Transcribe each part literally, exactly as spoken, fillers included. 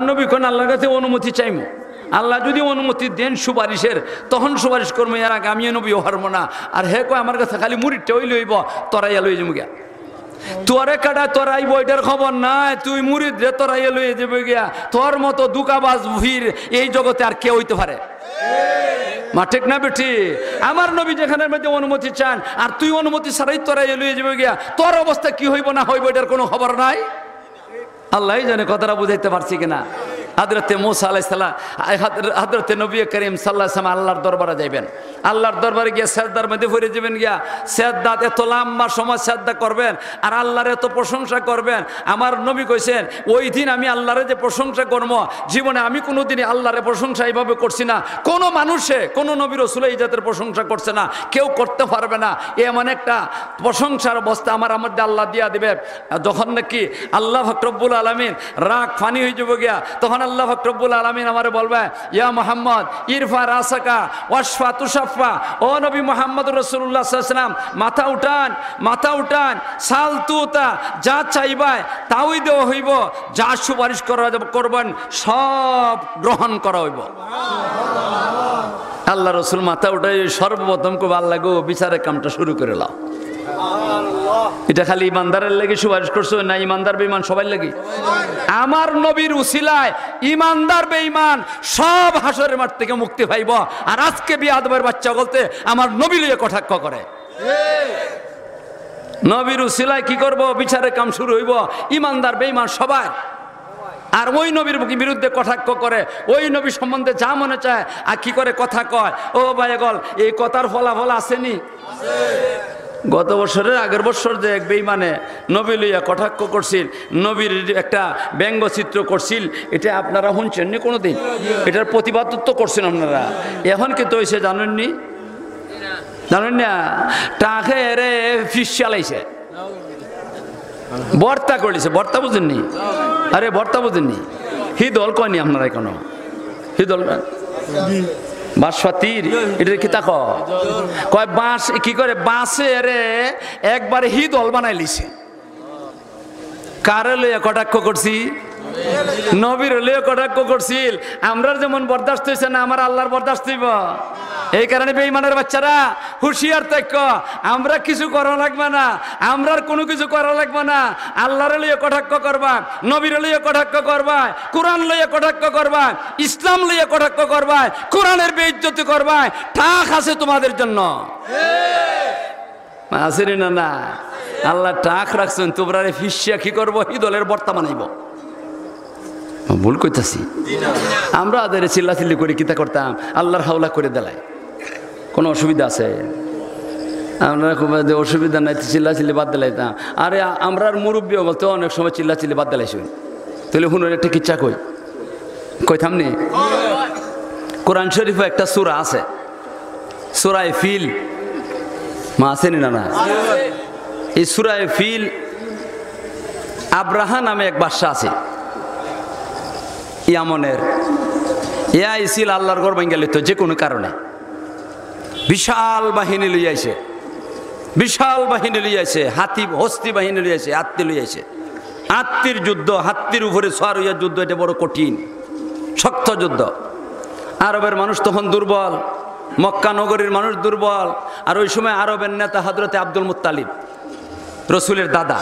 নবী কইন, "আল্লাহর কাছে অনুমতি চাইমু, আল্লাহ যদি অনুমতি দেন সুপারিশের, তখন সুপারিশ করমু, এর আগে আমি নবী অইতাম পারমু না।" আর হে কয়, "আমার কাছে খালি মুরিদটা অইলে অইবো, তরাইয়া লইয়া যাইমু গিয়া।" তোরে কেডা তরাইবো, এটার খবর নাই, তুই মুরিদরে তরাইয়া লইয়া যাইবি গিয়া। তোর মতো ধোঁকাবাজ পীর এই জগতে আর কে অইতে পারে? মা ঠিক না বেটি? আমার নবী যেখানের মধ্যে অনুমতি চান, আর তুই অনুমতি ছাড়াই তরাইয়া লইয়া যাইবি গিয়া, তোর অবস্থা কি অইবো না অইবো, এটার কোনো খবর নাই। আল্লাহই জানে কথাটা বুঝাইতে পারছি কিনা। হযরতে মুসা আলাইহিস সালাম, হযরতে নবী করিম সাল্লাল্লাহু আলাইহি ওয়াসাল্লাম আল্লাহর দরবারে যাইবেন, আল্লাহর দরবারে গিয়া সেজদার মধ্যে পড়ি যাইবেন গিয়া, সেজদাত এত লম্বা সময় সেজদা করবেন, আর আল্লাহর এত প্রশংসা করবেন। আমার নবী কইছেন, "ওই দিন আমি আল্লাহরে যে প্রশংসা করমু, জীবনে আমি কোনোদিনই আল্লাহরে প্রশংসা এইভাবে করছি না।" কোনো মানুষে, কোনো নবী রসুলে এই জাতের প্রশংসা করছে না, কেউ করতে পারবে না। এমন একটা প্রশংসার বস্তা আমার মধ্যে আল্লাহ দিয়া দিবে। যখন নাকি আল্লাহ পাক রব্বুল আলামিন রাগ পানি অইযিবো গিয়া, তখন আল্লাহ পাক রব্বুল আলামিন আমারে বলবে, "ইয়া মুহাম্মদ, ইরফা রাসাকা ওয়াশফা তুশাফফা।" ও নবী মুহাম্মদ রাসূলুল্লাহ সাল্লাল্লাহু আলাইহি ওয়াসাল্লাম, মাথা উঠান, মাথা উঠান, সাল তুতা, যা চাইবায় তাই দেওয়া অইবো, যা সুপারিশ করা করবেন সব গ্রহণ করা অইবো। আল্লাহ রসুল মাথা উঠাই সর্বপ্রথম কইবা, "আল্লাহ গো, বিচারের কামটা শুরু করি লাও।" এটা খালি ইমানদারের লাগি সুপারিশ করছো না, ইমানদার বেঈমান সবার লাগি? আমার নবীর উসিলায় ইমানদার বেঈমান সব হাশরের মাঠ থেকে মুক্তি পাইবো। আর আজকে বেয়াদবের বাচ্চা বলতে আমার নবী লইয়া কটাক্ষ করে। নবীর উসিলায় কি করবো? বিচারের কাম শুরু অইবো, ইমানদার বেঈমান সবার। আর ওই নবীর বিরুদ্ধে কটাক্ষ করে, ওই নবী সম্বন্ধে যা মনে চায় আর কি করে কথা কয়। ও ভাই, এগল এই কথার ফলাফল আছেনি? গত বছরের আগের বছর যে এক বেঈমানে নবী লইয়া কটাক্ষ করছিল, নবীর একটা ব্যঙ্গচিত্র করছিল, এটা আপনারা শুনছেন নি কোনোদিন? এটার প্রতিবাদ তো করছেন আপনারা। এখন কিন্তু অইছে জানেন নি? জানেন না? টাকে এরে ফিস চালাইছে। ভর্তা করিছে, ভর্তা বুঝেননি? আরে, ভর্তা বুঝেননি? হি দল কয়নি আপনারা এখনো? হি দল না? বাঁশপাতির, এটা কিতা কয়? কয় বাঁশ, কি করে বাঁশে এরে একবারে হি দল বানাইলিছে। কারে লইয়া কটাক্ষ করছি? নবীর লইয়া কটাক্ষ করছিল। আমরার যেমন বরদাস্ত অইছে না, আমার আল্লাহর বরদাস্ত অইবো? এই কারণে বেঈমানের বাচ্চারা হুঁশিয়ার থাকো, আমরা কিছু করা লাগবে না, আমরার কোনো কিছু করা লাগবে না। আল্লাহরে লইয়া কটাক্ষ করবা, নবীরে লইয়া কটাক্ষ করবা, কোরআন লইয়া কটাক্ষ করবা, ইসলাম লইয়া কটাক্ষ করবা, কোরআনের বেইজ্জতি করবা, টাক আছে তোমাদের জন্য। আছে নি না? না, আল্লাহ টাক রাখছেন, তোমরারে ফিসিয়া কি করবো? হি দলের ভর্তা বানাইবো। ভুল কইতাছি? আমরা আদারে চিল্লাচিল্লি করি কিতা করতাম? আল্লাহর হাওলা করে দিলাই, কোনো অসুবিধা আছে? আমরা খুব যে অসুবিধা নাই, তো চিল্লাচিল্লি বাদ দিলাইতাম। আরে, আ-, আমরার মুরব্বী বলতে অনেক সময় চিল্লাচিল্লি বাদ দিলাইছি। তাহলে হুনুর একটা কিচ্ছা কই, কইতাম নি? কোরআন শরীফে একটা সূরা আছে, সূরায়ে ফিল। মা আছে নি না? না। এই সূরায়ে ফিল, আব্রাহা নামে এক বাদশা আছে ইয়ামনের। এ আইছিল আল্লাহর ঘর ভাঙ্গিয়া লইতো যে কোনো কারণে। বিশাল বাহিনী লইয়া আইছে, বিশাল বাহিনী লইয়া আইছে, হাতি, হস্তি বাহিনী লইয়া আইছে, হাত্তি লইয়া আইছে। হাত্তির যুদ্ধ, হাত্তির উপরে সওয়ার অইয়া যুদ্ধ, এটা বড় কঠিন, শক্ত যুদ্ধ। আরবের মানুষ তখন দুর্বল, মক্কা নগরীর মানুষ দুর্বল। আর ওই সময় আরবের নেতা হযরতে আব্দুল মুত্তালিব, রসুলের দাদা।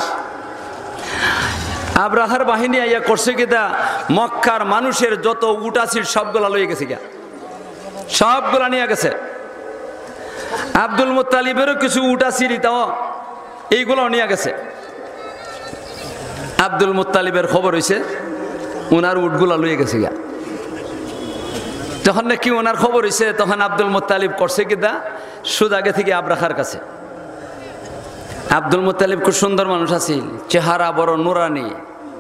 আব্রাহার বাহিনী আইয়া করছে কিতা, মক্কার মানুষের যত উট আছিল সবগুলা লইয়া গেছে গিয়া, সবগুলা নিয়া গেছে। আব্দুল মুত্তালিবেরও কিছু উট আছিল, তাও এইগুলাও নিয়া গেছে। আব্দুল মুত্তালিবের খবর অইছে, উনার উটগুলা লইয়া গেছে গিয়া। যখন নাকি ওনার খবর অইছে, তখন আব্দুল মুত্তালিব করছে কিতা, সুজা গেছে গিয়া আব্রাহার কাছে। আব্দুল মুত্তালিব খুব সুন্দর মানুষ আছিল, চেহারা বড় নুরানি,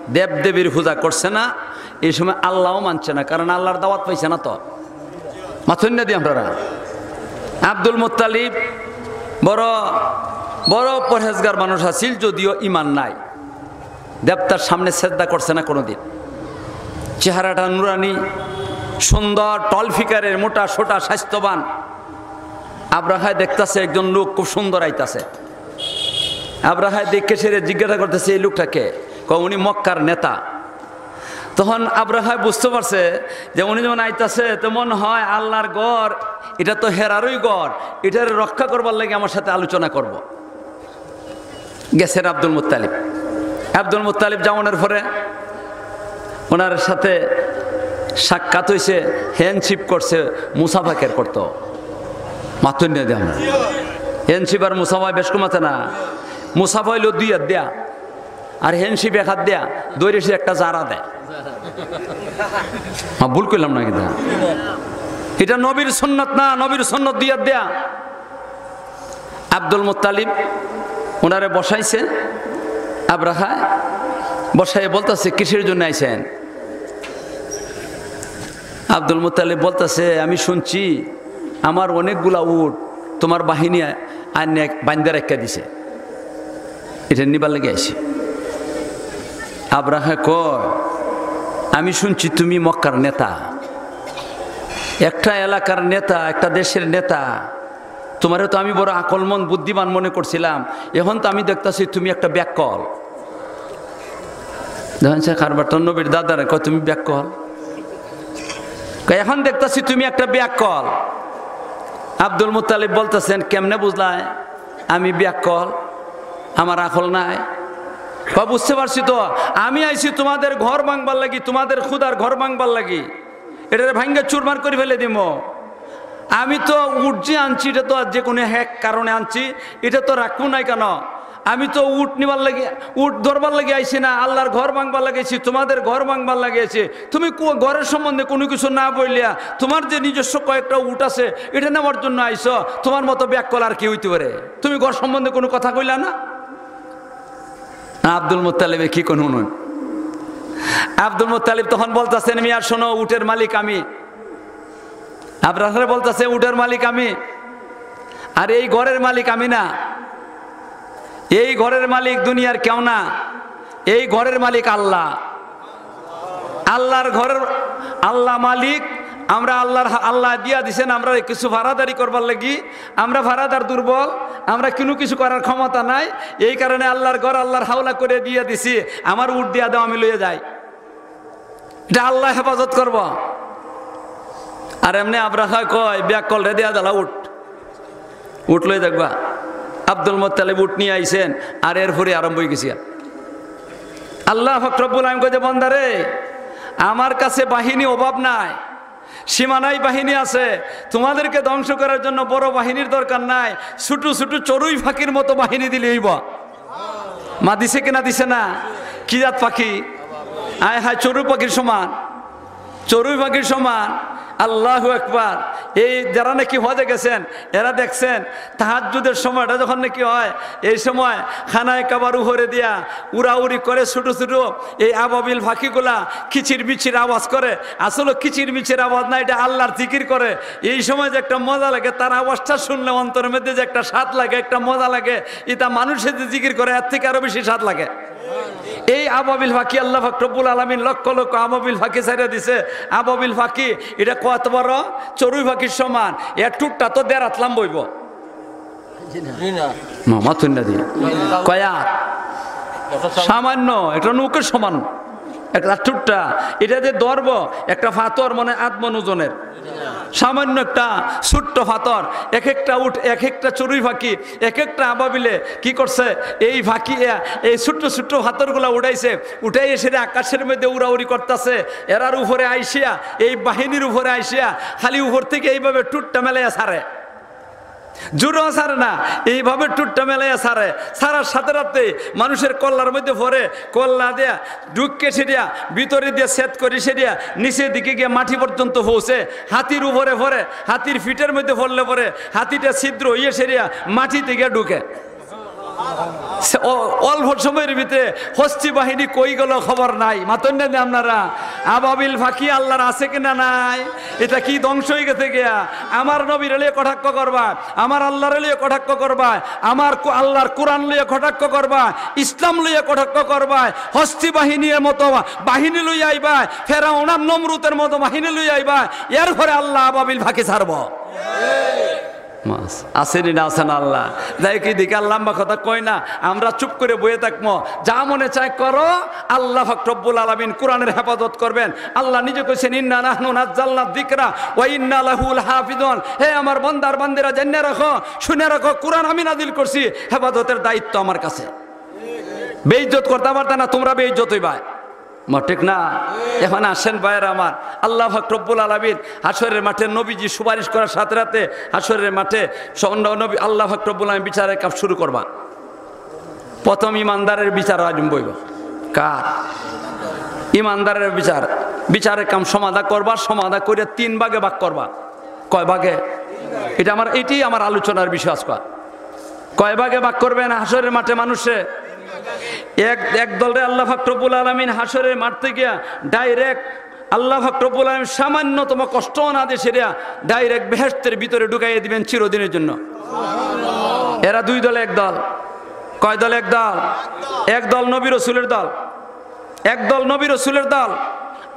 দেবদেবীর পূজা করছে না, এই সময় আল্লাহও মানছে না, কারণ আল্লাহর দাওয়াত পাইছে না তো। মাতইন না দি আপনারা? আব্দুল মুত্তালিব বড়, বড় পরহেজগার মানুষ আছিল, যদিও ইমান নাই। দেবতার সামনে সেজদা করছে না কোনোদিন। চেহারাটা নুরানি, সুন্দর, টল ফিগারের, মোটা সোটা, স্বাস্থ্যবান। আব্রাহায় দেখতাছে একজন লোক খুব সুন্দর আইতাছে। আব্রাহায় দেখে সেরে জিজ্ঞাসা করতেছে, "এই লোকটা কে?" কয়, "উনি মক্কার নেতা।" তখন আব্রাহায় বুঝতে পারছে যে উনি যখন আইতাছে, তো মনে হয় আল্লাহর ঘর, এটা তো হেরারই ঘর, এটারে রক্ষা করবার লাগি আমার সাথে আলোচনা করব। গেছেন আব্দুল মুত্তালিব। আব্দুল মুত্তালিব যাওয়ানোর পরে ওনার সাথে সাক্ষাৎ হইছে, হ্যান্ডশিপ করছে, মুসাফাকের করতো। মাতুন নিয়ে দেন। হ্যান্ডশিপ আর মুসাফা বেশ কম আছে না? মুসাফা হইলো দুই হাত দেয়া, আর হ্যান্ডশিপ এক হাত দেয়া, দৈরে সে একটা জারা দেয়। হ্যাঁ, ভুল করলাম না কিন্তু? এটা নবীর সুন্নত না, নবীর সুন্নত দুই হাত দেয়া। আব্দুল মুত্তালিব ওনারে বসাইছে, আব্রাহায় বসাইয়া বলতাছে, "কিসের জন্য আইছেন?" আব্দুল মুত্তালিব বলতাছে, "আমি শুনছি আমার অনেকগুলা উট তোমার বাহিনী আইনে বাইন্দা রাখিয়া দিছে, এটা নিবার লাগি আইছি।" আব্রাহায় কয়, "আমি শুনছি তুমি মক্কার নেতা, একটা এলাকার নেতা, একটা দেশের নেতা, তোমারে তো আমি বড় আকলমন, বুদ্ধিমান মনে করছিলাম, এখন তো আমি দেখতাছি তুমি একটা ব্যাককল।" দেখেন সে কারবার, তোর নবীর দাদারে কয়, "তুমি ব্যাককল?" কয়, "এখন দেখতাছি তুমি একটা ব্যাককল।" আব্দুল মুত্তালিব বলতেছেন, "কেমনে বুঝলায় আমি ব্যাককল? আমার আকল নাই?" কয়, "বুঝতে পারছি তো, আমি আইছি তোমাদের ঘর ভাঙবার লাগি, তোমাদের খুদার ঘর ভাঙবার লাগি, এটারে ভাঙ্গা চুরমার করে ফেলে দিমু। আমি তো উট যে আনছি, এটা তো আর যে কোনো এক কারণে আনছি, এটা তো রাখবো নাই কেন? আমি তো উট নিবার লাগি, উট ধরবার লাগি আইছি না, আল্লাহর ঘর ভাঙবার লাগি আইছি, তোমাদের ঘর ভাঙবার লাগি আইছি। তুমি কো-, ঘরের সম্বন্ধে কোনো কিছু না বললিয়া, তোমার যে নিজস্ব কয়েকটা উট আছে, এটা নেওয়ার জন্য আইছো, তোমার মতো ব্যাককল আর কি হইতে পারে? তুমি ঘর সম্বন্ধে কোনো কথা কইলা না।" আব্দুল মুত্তালিবে কি কোন হুনুন? আব্দুল মুত্তালিব তখন বলতাছেন, "মিয়া শোনো, উটের মালিক আমি।" আব্রাহারে বলতাছে, "উটের মালিক আমি, আর এই ঘরের মালিক আমি না। এই ঘরের মালিক দুনিয়ার কেউ না, এই ঘরের মালিক আল্লাহ। আল্লাহর ঘরের আল্লাহ মালিক, আমরা আল্লাহর, আল্লাহ দিয়া দিছেন আমরা কিছু ফারাদারি করবার লাগি, আমরা ফারাদার দুর্বল, আমরা কোনো কিছু করার ক্ষমতা নাই, এই কারণে আল্লাহর ঘর আল্লাহর হাওলা করে দিয়া দিছি, আমার উট দিয়া দাও, আমি লইয়া যাই।" এটা আল্লাহ হেফাজত করব। আর এমনে আব্রাহায় কয়, "ব্যাককলরে দিয়া দিলা উট, উট লই দেখবা।" আব্দুল মুত্তালিব উট নিয়ে আইছেন, আর এরপরে আরম্ভ হয়ে গেছে। আল্লাহ পাক রব্বুল আলামিন কয় যে, "বন্দারে, আমার কাছে বাহিনী অভাব নাই, সীমানায় বাহিনী আছে, তোমাদেরকে ধ্বংস করার জন্য বড় বাহিনীর দরকার নাই, ছোট ছোট চড়ুই পাখির মতো বাহিনী দিলে হইব।" মা দিছে কিনা দিছে না? কি জাত পাখি? আয় হায়, চড়ুই পাখির সমান, চড়ুই পাখির সমান। আল্লাহু আকবার। এই যারা নাকি হজে গেছেন, এরা দেখছেন, তাহাজ্জুদের সময়টা যখন নাকি হয়, এই সময় খানায় কাবার উপরে দিয়া উড়াউড়ি করে ছোট ছোট এই আবাবিল পাখিগুলা কিচির মিচির আওয়াজ করে। আসলে কিচির মিচির আওয়াজ না, এটা আল্লাহর জিকির করে। এই সময় যে একটা মজা লাগে, তার আওয়াজটা শুনলে অন্তরের মধ্যে যে একটা স্বাদ লাগে, একটা মজা লাগে, এটা মানুষে যে জিকির করে, এর থেকে আরো বেশি স্বাদ লাগে। এই আবাবিল পাখি আল্লাহ পাক রব্বুল আলামিন লক্ষ লক্ষ আবাবিল পাখি ছাড়িয়া দিছে। আবাবিল পাখি এটা কত বড়? চড়ুই পাখির সমান। এর ঠুটটা তো দেড় হাত লম্বা হইব। জি না। মামা তুই না দি। কয়া? সামান্য, একটা নৌকার সমান। একটা ঠুটটা, এটা যে ধরব, একটা পাথর মানে আধা মণ ওজনের। সামান্য একটা ছোট্ট পাথর, এক একটা উট, এক একটা চড়ুই পাখি, এক একটা আবাবিলে কি করছে? এই পাখি, এ, এই ছোট্ট ছোট্ট পাথরগুলা উঠাইছে, উঠাই এসে আকাশের মধ্যে উড়াউড়ি করতেছে। এরার উপরে আইসিয়া, এই বাহিনীর উপরে আইসিয়া খালি উপর থেকে এইভাবে ঠুটটা মেলাইয়া ছাড়ে, জোরেও ছাড়ে না, এইভাবে ঠুটটা মেলাইয়া ছাড়ে। ছাড়ার সাথে সাথে মানুষের কল্লার মধ্যে পড়ে, কল্লা দিয়া ঢুকে সেরিয়া, ভিতরে দিয়ে সেট করে সেরিয়া, নিচের দিকে গিয়ে মাটি পর্যন্ত পৌঁছে, হাতির উপরে পড়ে, হাতির পিঠের মধ্যে পড়লে পরে হাতিটা ছিদ্র হইয়া সেরিয়া মাটিতে গিয়ে ঢুকে। সে অ-, অল্প সময়ের ভিতরে হস্তি বাহিনী কই গেল খবর নাই। মাতন না যে আপনারা, আবাবিল পাখি আল্লাহর আছে কিনা নাই? এটা কি ধ্বংস হয়ে গেছে গিয়া? আমার নবীর লইয়া কটাক্ষ করবা, আমার আল্লাহর লইয়া কটাক্ষ করবা, আমার কো-, আল্লাহর কোরআন লইয়া কটাক্ষ করবা, ইসলাম লইয়া কটাক্ষ করবা, হস্তি বাহিনীর মতো বাহিনী লইয়া আইবা, ফেরাউন আর নমরুদের মতো বাহিনী লইয়া আইবা, এরপরে আল্লাহ আবাবিল পাখি ছাড়ব। মাস। আছে নি না আছে না আল্লাহ? যাই কি দিকে আর লম্বা কথা কই না, আমরা চুপ করে বইয়া থাকমু। যা মনে চায় করো, আল্লাহ পাক রব্বুল আলামিন কোরআনের হেফাজত করবেন। আল্লাহ নিজে কইছেন, "ইন্না নাহনু নাজ্জালনা যিকরা ওয়া ইন্না লাহু লাহাফিজুন।" হে আমার বান্দার বান্দিরা, জানিয়া রাখো, শুনে রাখো, কোরআন আমি নাজিল করছি, হেফাজতের দায়িত্ব আমার কাছে। বেইজ্জত করতে পারতা না, তোমরা বেইজ্জত হইবা। মা, ঠিক না? এখন আসেন ভাইয়েরা আমার, আল্লাহ পাক রব্বুল আলামিন হাশরের মাঠে নবীজি সুপারিশ করার সাথে সাথে হাশরের মাঠে সব নবী, আল্লাহ পাক রব্বুল আলামিন বিচারের কাম শুরু করবা। প্রথম ইমানদারের বিচার আরম্ভ হইব। কার? ইমানদারের বিচার। বিচারের কাম সমাধা করবা, সমাধা করে তিন ভাগে ভাগ করবা। কয় ভাগে? এটা আমার, এটাই আমার আলোচনার বিষয় আজকে। কয় ভাগে ভাগ করবেন হাশরের মাঠে মানুষে? এক, এক দলরে আল্লাহ পাক রব্বুল আলামিন হাশরের মাঠ থেকে ডাইরেক্ট আল্লাহ পাক রব্বুল আলামিন সামান্যতম কষ্ট না দিয়ে সেটা ডাইরেক্ট বেহেশতের ভিতরে ঢুকাইয়া দিবেন চিরদিনের জন্য। এরা দুই দলে এক দল। কয় দল এক দল? এক দল নবী রসুলের দল, এক দল নবী রসুলের দল,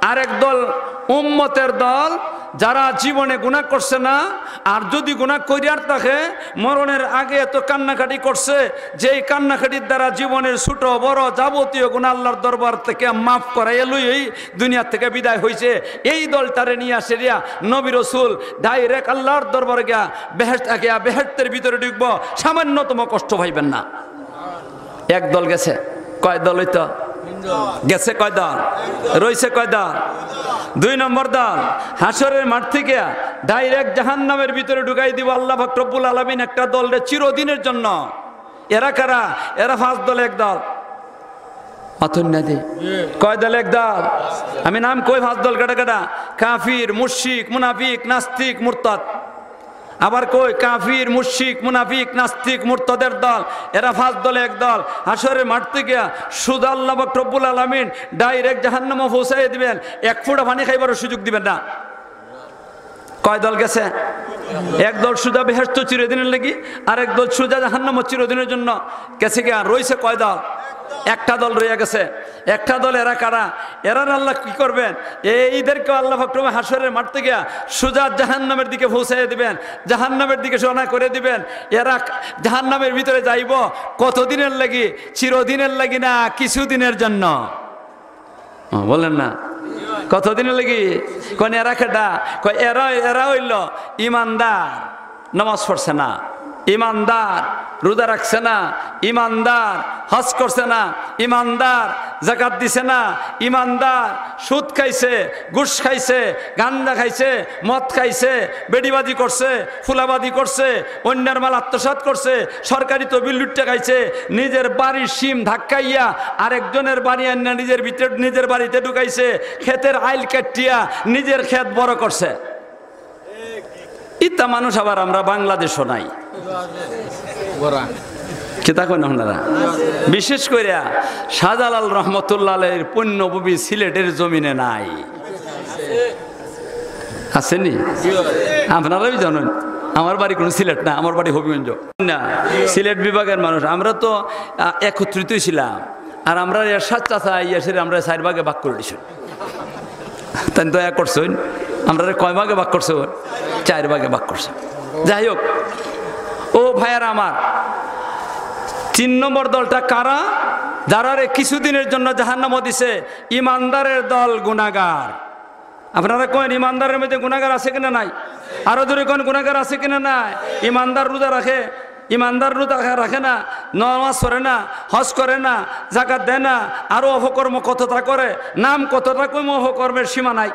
আর এক দল উম্মতের দল, যারা জীবনে গুনাহ করছে না, আর যদি গুনাহ করিয়ার থাকে, মরণের আগে এত কান্নাকাটি করছে, যেই কান্নাকাটির দ্বারা জীবনের ছোট বড় যাবতীয় গুনাহ আল্লাহর দরবার থেকে মাফ করাইয়া লইয়াই দুনিয়া থেকে বিদায় হইছে। এই দলটারে নিয়া সেরিয়া নবী রসুল ডাইরেক্ট আল্লাহর দরবারে গিয়া বেহেশত, গিয়া বেহেশতের ভিতরে ঢুকবো, সামান্যতম কষ্ট পাইবেন না। এক দল গেছে, কয় দল হইতো? গেছে কয় দল? রইছে কয় দল? দুই নম্বর দল। হাশরের মাঠ থেকে ডাইরেক্ট জাহান্নামের ভিতরে ঢুকাই দিব আল্লাহ পাক রব্বুল আলামিন একটা দলরে চিরদিনের জন্য। এরা কারা? এরা পাঁচ দল এক দল। মাতুন না দি। কয় দল এক দল? আমি নাম কই পাঁচ দল, কাটা কাটা। কাফির, মুশরিক, মুনাফিক, নাস্তিক, মুরতাদ। আবার কই কাফির, মুশরিক, মুনাফিক, নাস্তিক, মুরতাদের দল। এরা পাঁচ দলে এক দল। হাশরের মাঠ থেকে সুজা আল্লাহ পাক রব্বুল আলামিন ডাইরেক্ট জাহান্নামে পৌঁছাই দিবেন। এক ফুটা পানি খাইবার সুযোগ দিবেন না। কয় দল গেছে? এক দল সুজা বেহেশত চিরদিনের লাগি, আর এক দল সুজা জাহান্নামে চিরদিনের জন্য। গেছে কি? আর রইছে কয় দল? একটা দল রইয়া গেছে। একটা দল এরা কারা? এরার আল্লাহ কি করবেন? এইদেরকে আল্লাহ পাক রব্বুল হাশরের মাঠ থেকে সুজা জাহান্নামের দিকে পৌঁছাইয়া দিবেন, জাহান্নামের দিকে রওনা করে দিবেন। এরা জাহান্নামের ভিতরে যাইব কতদিনের লাগি? চিরদিনের লাগি না কিছুদিনের জন্য? ও, বলেন না, কতদিনের লাগি? কোন এরা কেডা? কয় এরা, এরা হইল ইমানদার, নামাজ পড়ছে না, ইমানদার, রোজা রাখছে না, ইমানদার, হজ করছে না, ইমানদার, যাকাত দিছে না, ইমানদার, সুদ খাইছে, ঘুষ খাইছে, গাঞ্জা খাইছে, মদ খাইছে, বেডিবাজি করছে, ফুলাবাজি করছে, অন্যের মাল আত্মসাৎ করছে, সরকারি তহবিল লুট্টা খাইছে, নিজের বাড়ির সিম ধাক্কাইয়া আরেকজনের বাড়ি আনিয়া নিজের ভিতরে, নিজের বাড়িতে ঢুকাইছে, ক্ষেতের আইল কাটিয়া নিজের ক্ষেত বড় করছে। ইতা মানুষ আবার আমরা বাংলাদেশও নাই। কিতা কইন আপনারা? বিশেষ করিয়া শাহজালাল রহমতুল্লাহ আলাইহির পুণ্যভূমি সিলেটের জমিনে নাই। আছেনি? আপনারাও জানেন, আমার বাড়ি কোনো সিলেট না, আমার বাড়ি হবিগঞ্জ। না, সিলেট বিভাগের মানুষ। আমরা তো, আহ, একত্রিত ছিলাম, আর আমরা এরশাদ চাচা আইয়া সেরে আমরা চার ভাগে ভাগ করে দিছি। তাই দয়া করছেন, আমরা কয় ভাগে ভাগ করছে? চার ভাগে ভাগ করছে। যাই হোক, ও ভাইয়ারা আমার, তিন নম্বর দলটা কারা? যারারে কিছুদিনের জন্য জাহান্নামও দিছে। ইমানদারের দল গুনাগার। আপনারা কইন, ইমানদারের মধ্যে গুনাগার আছে কিনা নাই? আরো জোরে কইন, গুনাগার আছে কিনা নাই? ইমানদার রোজা রাখে, ইমানদার রোজা রাখে না, নামাজ পড়ে না, হজ করে না, যাকাত দেয় না, আরো অপকর্ম কতটা করে, নাম কতটা কইম, অপকর্মের সীমা নাই।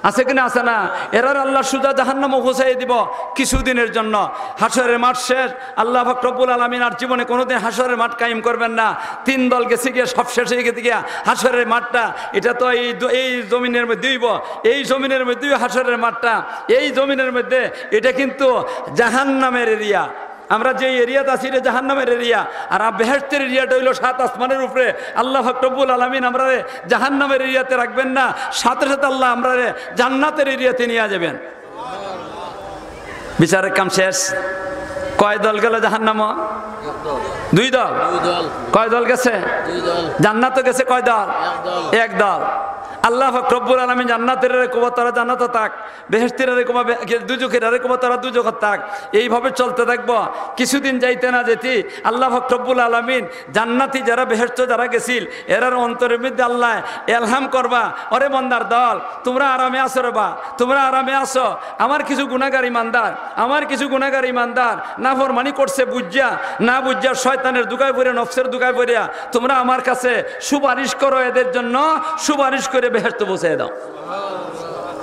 আছে কিনা? আছে না? এরার আল্লাহ সুজা জাহান্নামে পৌঁছাই দিব কিছুদিনের জন্য। হাশরের মাঠ শেষ, আল্লাহ পাক রব্বুল আলামিন আর জীবনে কোনোদিন হাশরের মাঠ কায়েম করবেন না। তিন দল গেছে গিয়া, সব শেষ হয়ে গেছে গিয়া। হাশরের মাঠটা এটা তো এই দ-, এই জমিনের মধ্যে হইব, এই জমিনের মধ্যেই হাশরের মাঠটা, এই জমিনের মধ্যে। এটা কিন্তু জাহান্নামের এরিয়া। আমরা যে এরিয়াত আছি, এটা জাহান্নামের এরিয়া। আর আ-, বেহেশতের এরিয়াটা হইলো সাত আসমানের উপরে। আল্লাহ পাক রব্বুল আলামিন আমরারে জাহান্নামের এরিয়াতে রাখবেন না, সাথে সাথে আল্লাহ আমরারে জান্নাতের এরিয়াতে নিয়ে যাবেন। বিচারের কাম শেষ। কয় দল গেল জাহান্নামো? দুই দল। দুই দল। কয় দল গেছে? দুই দল। জান্নাতো গেছে কয় দল? এক দল। এক দল। আল্লাহ পাক রব্বুল আলামিন জান্নাতিরারে কইবা, "তোরা জান্নাতো থাক", বেহেশতিরারে কইবা, বে-, দুজখিরারে কইবা, "তোরা দুজখো থাক।" এইভাবে চলতে থাকবো। কিছুদিন যাইতে না যেতে আল্লাহ পাক রব্বুল আলামিন জান্নাতি যারা, বেহেশতো যারা গেছিল, এরার অন্তরের মধ্যে আল্লাহ এলহাম করবা, "ওরে বন্দার দল, তোমরা আরামে আছো রে বা, তোমরা আরামে আছো। আমার কিছু গুনাহগার ইমানদার, আমার কিছু গুনাহগার ইমানদার নাফরমানি করছে বুঝিয়া, না বুঝিয়া শয়তানের ধুকায় পড়িয়া, নফসের ধুকায় পড়িয়া, তোমরা আমার কাছে সুপারিশ করো, এদের জন্য সুপারিশ করে বেহেশতো পৌঁছায় দাও।"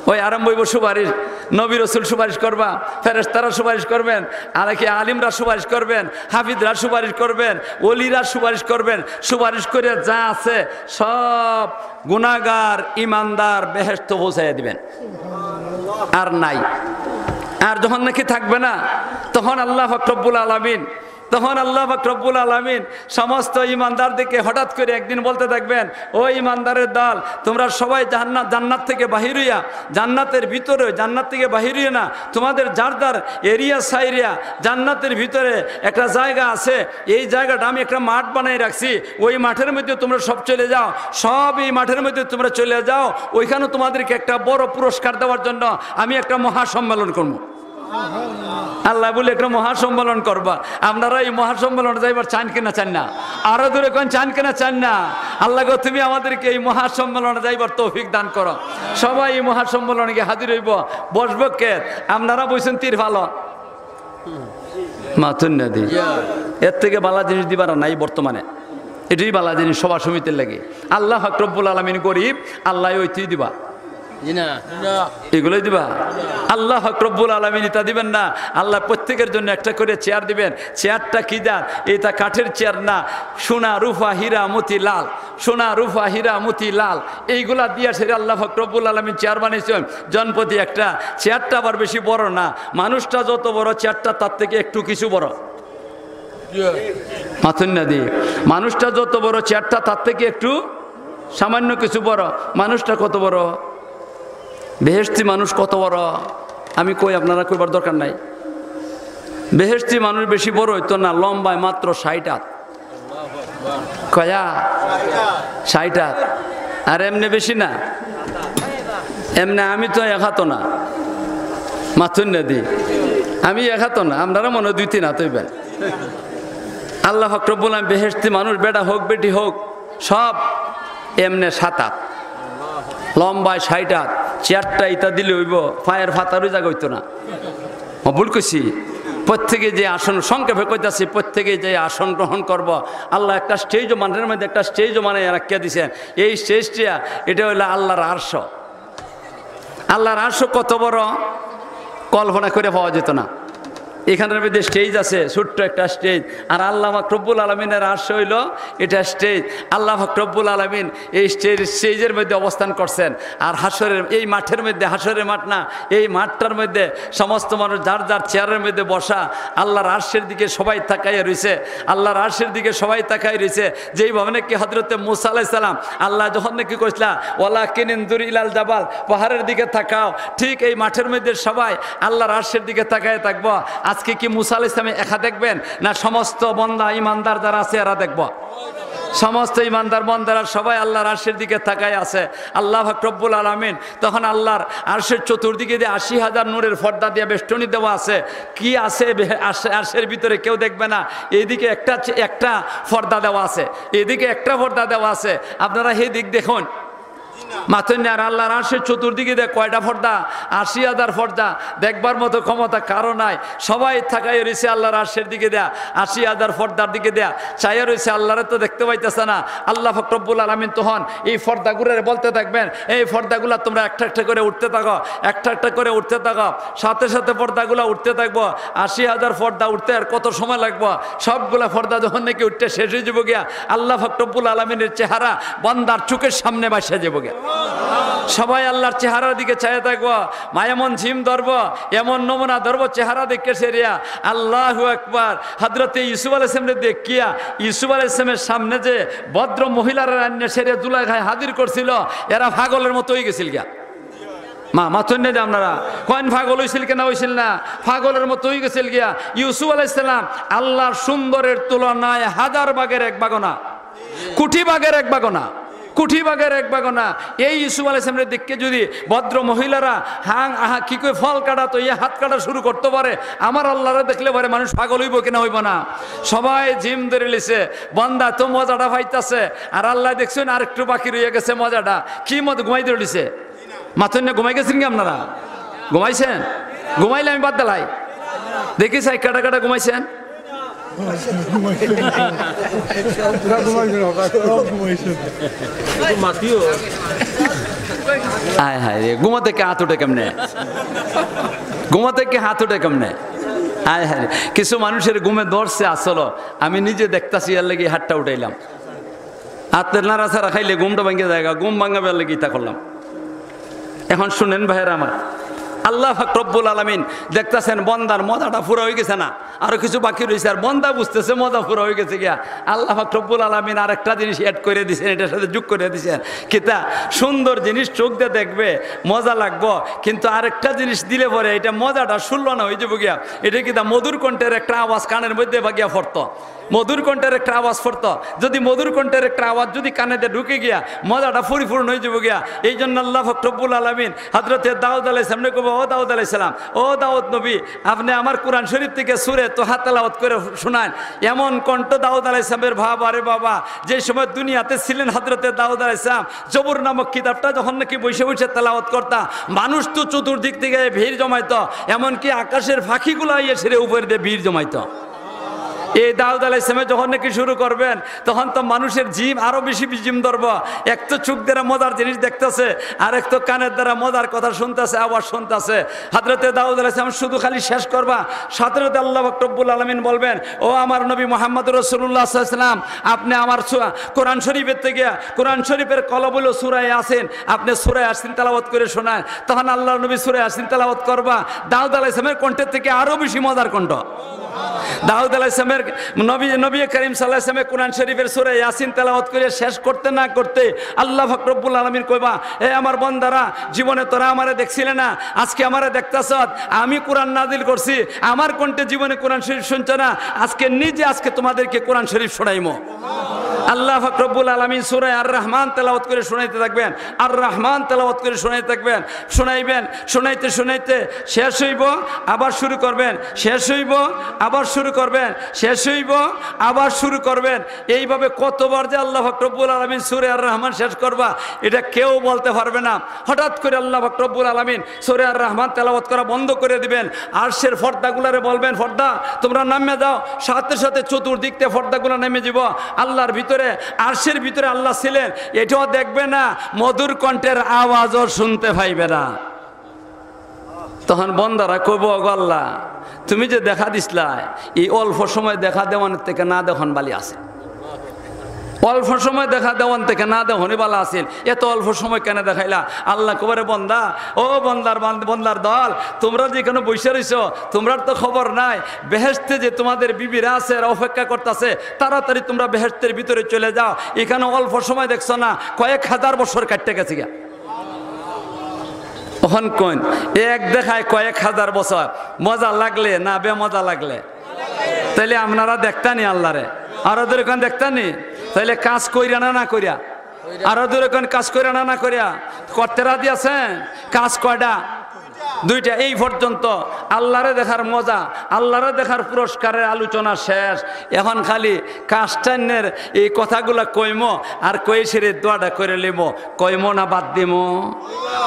ওই আরম্ভ অইবো সুপারিশ। নবী রসুল সুপারিশ করবা, ফেরেশতারা সুপারিশ করবেন, আর কি আলিমরা সুপারিশ করবেন, হাফিজরা সুপারিশ করবেন, ওলিরা সুপারিশ করবেন। সুপারিশ করে যা আছে সব গুনাহগার ইমানদার বেহেশতো পৌঁছাইয়া দিবেন। আর নাই, আর যখন নাকি থাকবে না, তখন আল্লাহ পাক রব্বুল আলামিন, তখন আল্লাহ পাক রব্বুল আলামিন সমস্ত ইমানদারদেরকে হঠাৎ করে একদিন বলতে থাকবেন, "ও ইমানদারের দল, তোমরা সবাই জাহান্না-, জান্নাত থেকে বাহির হইয়া, জান্নাতের ভিতরে, জান্নাত থেকে বাহির হইয়া না, তোমাদের যার যার এরিয়া সাইরিয়া জান্নাতের ভিতরে একটা জায়গা আছে, এই জায়গাটা আমি একটা মাঠ বানাই রাখছি, ওই মাঠের মধ্যে তোমরা সব চলে যাও, সব এই মাঠের মধ্যে তোমরা চলে যাও, ওইখানে তোমাদেরকে একটা বড় পুরস্কার দেওয়ার জন্য আমি একটা মহাসম্মেলন করবো।" আল্লাহ বলে, "একটা মহাসম্মেলন করবা।" আপনারা এই মহাসম্মেলনে যাইবার চান কিনা চান না? আরো জোরে কইন, চান কিনা চান না? আল্লাহ গো, তুমি আমাদেরকে এই মহাসম্মেলনে যাইবার তৌফিক দান করো। সবাই এই মহাসম্মেলনে গিয়া হাজির হইব, বসব কে? আপনারা বইছেন তিরফাল, মাথুন না দি। এর থেকে বালা জিনিস দিবার আর নাই বর্তমানে। এটাই বালা জিনিস সভা সমিতির লাগি। আল্লাহ পাক রব্বুল আলামিন গরিব, আল্লাহ ওইটাই দিবা। জি না। এগুলোই দিবা। আল্লাহ পাক রব্বুল আলামিন ইতা দিবেন না। আল্লাহ প্রত্যেকের জন্য একটা করে চেয়ার দিবেন। চেয়ারটা কি জাত? এটা কাঠের চেয়ার না, সোনা, রূপা, হীরা, মতি, লাল। সোনা, রূপা, হীরা, মতি, লাল, এইগুলা দিয়া সেরে আল্লাহ পাক রব্বুল আলামিন চেয়ার বানাইছেন। জনপতি একটা চেয়ারটা আবার বেশি বড় না, মানুষটা যত বড় চেয়ারটা তার থেকে একটু কিছু বড়। মাথুন না দি, মানুষটা যত বড় চেয়ারটা তার থেকে একটু সামান্য কিছু বড়। মানুষটা কত বড়? বেহেশতি মানুষ কত বড়? আমি কই, আপনারা কইবার দরকার নাই। বেহেশতি মানুষ বেশি বড় হইতো না, লম্বায় মাত্র ষাট হাত। কয়া? ষাট হাত। আর এমনি বেশি না, এমনি আমি তো এক হাতও না, মাথুন না দি, আমি এক হাতও না, আপনারা মনে হয় দুই তিন হাত হইবেন। আল্লাহ পাক রব্বুল আলামিন বেহেশতি মানুষ, বেটা হোক বেটি হোক, সব এমনে সাত হাত, লম্বায় ষাট হাত, চেয়ারটা ইতা দিলে হইব, পায়ের ফাতারও জায়গা হইতো না। ও, ভুল কইছি। প্রত্যেকে যে আসন, সংক্ষেপে কইতাছি, প্রত্যেকে যে আসন গ্রহণ করব, আল্লাহ একটা স্টেজও মাঠের মধ্যে একটা স্টেজও বানাইয়া রাখিয়া দিছেন। এই স্টেজটা, এটা হইলো আল্লাহর আরশ। আল্লাহর আরশ কত বড়, কল্পনা করে পাওয়া যেত না। এখানের মধ্যে স্টেজ আছে, ছোট্ট একটা স্টেজ, আর আল্লাহ পাক রব্বুল আলামিনের আরশ হইল এটা স্টেজ। আল্লাহ পাক রব্বুল আলামিন এই স্টেজ, স্টেজের মধ্যে অবস্থান করছেন। আর হাশরের এই মাঠের মধ্যে, হাশরের মাঠ না, এই মাঠটার মধ্যে সমস্ত মানুষ যার যার চেয়ারের মধ্যে বসা, আল্লাহর আরশের দিকে সবাই তাকাইয়া রইছে, আল্লাহর আরশের দিকে সবাই তাকাই রইছে। যেইভাবে নাকি হযরতে মুসা আলাইহিস সালাম, আল্লাহ যখন নাকি কইছিলা, "ওয়ালাকিন ইনজুর ইলাল জাবাল", পাহাড়ের দিকে তাকাও, ঠিক এই মাঠের মধ্যে সবাই আল্লাহর আরশের দিকে তাকায় থাকবো। আজকে কি মুসা আলাইহিস সালামে একা দেখবেন, না সমস্ত বন্দা ইমানদার যারা আছে এরা দেখবো? সমস্ত ইমানদার বন্দারা সবাই আল্লাহর আরশের দিকে তাকায় আছে। আল্লাহ পাক রব্বুল আলামিন তখন আল্লাহর আরশের চতুর্দিকে দিয়ে আশি হাজার নূরের পর্দা দিয়ে বেষ্টনী দেওয়া আছে। কি আছে বে-, আরশে-, আরশের ভিতরে কেউ দেখবে না। এইদিকে একটা চে-, একটা পর্দা দেওয়া আছে, এদিকে একটা পর্দা দেওয়া আছে। আপনারা সেই দিক দেখুন, মাথুন না। আর আল্লাহর আরশের চতুর্দিকে দিয়ে কয়টা পর্দা? আশি হাজার পর্দা। দেখবার মতো ক্ষমতা কারো নাই। সবাই তাকাই রইছে আল্লাহর আরশের দিকে দেয়া, আশি হাজার পর্দার দিকে দেয়া, চাইয়া রইছে, আল্লাহরে তো দেখতে পাইতেছে না। আল্লাহ পাক রব্বুল আলামিন তখন এই পর্দাগুলোরে বলতে থাকবেন, "এই পর্দাগুলা তোমরা একটা একটা করে উঠতে থাকো, একটা একটা করে উঠতে থাকো।" সাথে সাথে পর্দাগুলা উঠতে থাকবো। আশি হাজার পর্দা উঠতে আর কত সময় লাগবো? সবগুলা পর্দা যখন নাকি উঠতে শেষ হয়ে যাবো গিয়া, আল্লাহ পাক রব্বুল আলামিনের চেহারা বান্দার চোখের সামনে ভাসিয়া যাবো গিয়া। সবাই আল্লাহর চেহারার দিকে চাইয়া থাকবো, মায়ামন ঝিম ধরবো, এমন নমুনা ধরবো চেহারা দেখে সেরিয়া। আল্লাহু আকবার। হযরতে ইউসুফ আলাইহিস সালামরে দেখিয়া, ইউসুফ আলাইহিস সালামের সামনে যে ভদ্র মহিলারা রান্না সেরে জুলাইখায় হাজির করছিল, এরা পাগলের মতো হয়ে গেছিল গিয়া। মা, মাথুন না দি আপনারা। কইন পাগল হইছিল কি না হইছিল না? পাগলের মতো হয়ে গেছিল গিয়া। ইউসুফ আলাইহিস সালাম আল্লাহর সুন্দরের তুলনায় হাজার ভাগের এক ভাগও না, কোটি ভাগের এক ভাগও না। কুঠি ভাগের এক ভাগও না। এই ইউসুফ আলাইহিস সালামরে দেখে যদি ভদ্র মহিলারা হাং আহা কি কই ফল কাটা তো ইয়ে হাত কাটা শুরু করতে পারে, আমার আল্লাহরে দেখলে পরে মানুষ পাগল হইব কিনা হইব না? সবাই জিম ধরে লিছে, বন্দা তো মজাটা পাইতাছে, আর আল্লাহ দেখছেন আর একটু বাকি রয়ে গেছে মজাটা। কি মজা? ঘুমাই ধরে লিছে। মাথুন না, ঘুমাই গেছেন কি আপনারা? ঘুমাইছেন? ঘুমাইলে আমি বাদ দিলাই। দেখি চাই কাটা কাটা ঘুমাইছেন। আয় হায় রে, ঘুমাতে কি হাত উঠে কেমনে? ঘুমাতে কি হাত উঠে কেমনে? আয় হায় রে, কিছু মানুষের ঘুমে ধরছে আসল। আমি নিজে দেখতাছি, এর লাগি হাতটা উঠাইলাম। হাতের নাড়াচাড়া খাইলে ঘুমটা ভাঙ্গে যায়, ঘুম ভাঙাবার লাগি ইতা করলাম। এখন শুনেন ভাইয়েরা আমার, আল্লাহ পাক রব্বুল আলামিন দেখতাছেন বন্দার মজাটা পুরা হয়ে গেছে না, আরো কিছু বাকি রয়েছে, আর বন্দা বুঝতেছে মজা পুরা হয়ে গেছে গিয়া। আল্লাহ পাক রব্বুল আলামিন আরেকটা জিনিস অ্যাড করে দিছেন, এটার সাথে যোগ করে দিছেন। কিতা সুন্দর জিনিস চোখ দিয়ে দেখবে, মজা লাগবো, কিন্তু আরেকটা জিনিস দিলে পরে এটা মজাটা শুনলো না হয়ে যাবো গিয়া। এটা কিতা মধুর কণ্ঠের একটা আওয়াজ কানের মধ্যে বাগিয়া পড়তো, মধুর কণ্ঠের একটা আওয়াজ পড়তো। যদি মধুর কণ্ঠের একটা আওয়াজ যদি কানে দিয়ে ঢুকে গিয়া, মজাটা পরিপূর্ণ হয়ে যাবো গিয়া। এই জন্য আল্লাহ পাক রব্বুল আলামিন হযরতে দাউদ আলাইহিস সালামরে কইবো, "ও দাউদ আলাইহিস সালাম, ও দাউদ নবী, আপনি আমার কোরআন শরীফ থেকে সূরা তোহা তেলাওয়াত করে শোনান।" এমন কণ্ঠ দাউদ আলাইহিস সালামের, বাবা রে বাবা, যে সময় দুনিয়াতে ছিলেন হযরতে দাউদ আলাইহিস সালাম, জবুর নামক কিতাবটা যখন নাকি বসে বসে তেলাওয়াত করতা, মানুষ তো চতুর্দিক থেকে ভিড় জমাইতো, এমনকি আকাশের পাখিগুলা এসে উপর দিয়ে ভিড় জমাইতো। এই দাউদ আলাইহিস সালামে যখন নাকি শুরু করবেন, তখন তো মানুষের জিম আরো বেশি জিম ধরবো। এক তো চোখ দ্বারা মজার জিনিস দেখতেছে, আর এক তো কানের দ্বারা মজার কথা শুনতেছে, আওয়াজ শুনতেছে। হযরতে দাউদ আলাইহিস সালাম শুধু খালি শেষ করবা, সাথে সাথে আল্লাহ পাক রব্বুল আলামিন বলবেন, "ও আমার নবী মুহাম্মদ রাসূলুল্লাহ সাল্লাল্লাহু আলাইহি ওয়াসাল্লাম, আপনি আমার সু-, কোরআন শরীফের থেকে, কোরআন শরীফের কলব হলো সূরা ইয়াসিন, আপনি সূরা ইয়াসিন তেলাওয়াত করে শোনান।" তখন আল্লাহর নবী সূরা ইয়াসিন তেলাওয়াত করবা, দাউদ আলাইহিস সালামের কণ্ঠের থেকে আরো বেশি মজার কণ্ঠ। দাউদ আলাইহিস সালামের, নবী, নবী করিম সাল্লাল্লাহু আলাইহি ওয়াসাল্লামে কোরআন শরীফের সূরা ইয়াসিন তেলাওয়াত করে শেষ করতে না করতে আল্লাহ পাক রব্বুল আলামিন কইবা, "এ আমার বন্দারা, জীবনে তোরা আমারে দেখছিলে না, আজকে আমারে দেখতাছ। আমি কোরআন নাজিল করছি, আমার কণ্ঠে জীবনে কোরআন শরীফ শুনছো না, আজকে নিজে আজকে তোমাদেরকে কোরআন শরীফ শোনাইমু।" আল্লাহ পাক রব্বুল আলামিন সূরা আর রহমান তেলাওয়াত করে শোনাইতে থাকবেন, আর রহমান তেলাওয়াত করে শোনাইতে থাকবেন, শোনাইবেন, শোনাইতে শোনাইতে শেষ হইব, আবার শুরু করবেন, শেষ হইব, আবার শুরু করবেন, শেষ হইব, আবার শুরু করবেন। এইভাবে কতবার যে আল্লাহ পাক রব্বুল আলামিন সূরা আর রহমান শেষ করবা, এটা কেউ বলতে পারবে না। হঠাৎ করে আল্লাহ পাক রব্বুল আলামিন সূরা আর রহমান তেলাওয়াত করা বন্ধ করে দিবেন। আরশের পর্দাগুলারে বলবেন, "পর্দা, তোমরা নামিয়া যাও।" সাথে সাথে চতুর্দিক থেকে পর্দাগুলা নেমে যাব। আল্লাহর ভিতরে, আরশের ভিতরে আল্লাহ ছিলেন, এটাও দেখবে না, মধুর কণ্ঠের আওয়াজও শুনতে পাইবে না। তখন বন্দারা কইব, "ওগো আল্লাহ, তুমি যে দেখা দিছলায়, এই অল্প সময় দেখা দেওয়ানোর থেকে না দেখন বালি আছে।" অল্প সময় দেখা দেওয়ান থেকে না দেওয়ানি বালা আছিল, এত অল্প সময় কেন দেখাইলা? আল্লাহ কইবা, "রে বন্দা, ও বন্দার বান্দ-, বন্দার দল, তোমরা যে এখানে বসে রইছো, তোমরার তো খবর নাই। বেহেশতে যে তোমাদের বিবিরা আছে, এরা অপেক্ষা করতেছে, তাড়াতাড়ি তোমরা বেহেশতের ভিতরে চলে যাও। এখানে অল্প সময় দেখছো না, কয়েক হাজার বছর কাটতে গেছে গিয়া।" অখন কইন, এক দেখায় কয়েক হাজার বছর, মজা লাগলে না বেমজা লাগলে? তাইলে আপনারা দেখতানি আল্লাহরে? আরো দূরে কইন দেখতানি? তাইলে কাজ কইরা না না কইরা? আরো দূরে কইন কাজ কইরা না না কইরা? করতে রাজি আছেন? কাজ কয়টা? দুইটা। এই পর্যন্ত আল্লাহরে দেখার মজা, আল্লাহরে দেখার পুরস্কারের আলোচনা শেষ। এখন খালি কাস্টাইনের এই কথাগুলা কইমো আর কই সেরে দোয়াটা করে লিমো, কইমো না বাদ দিমো?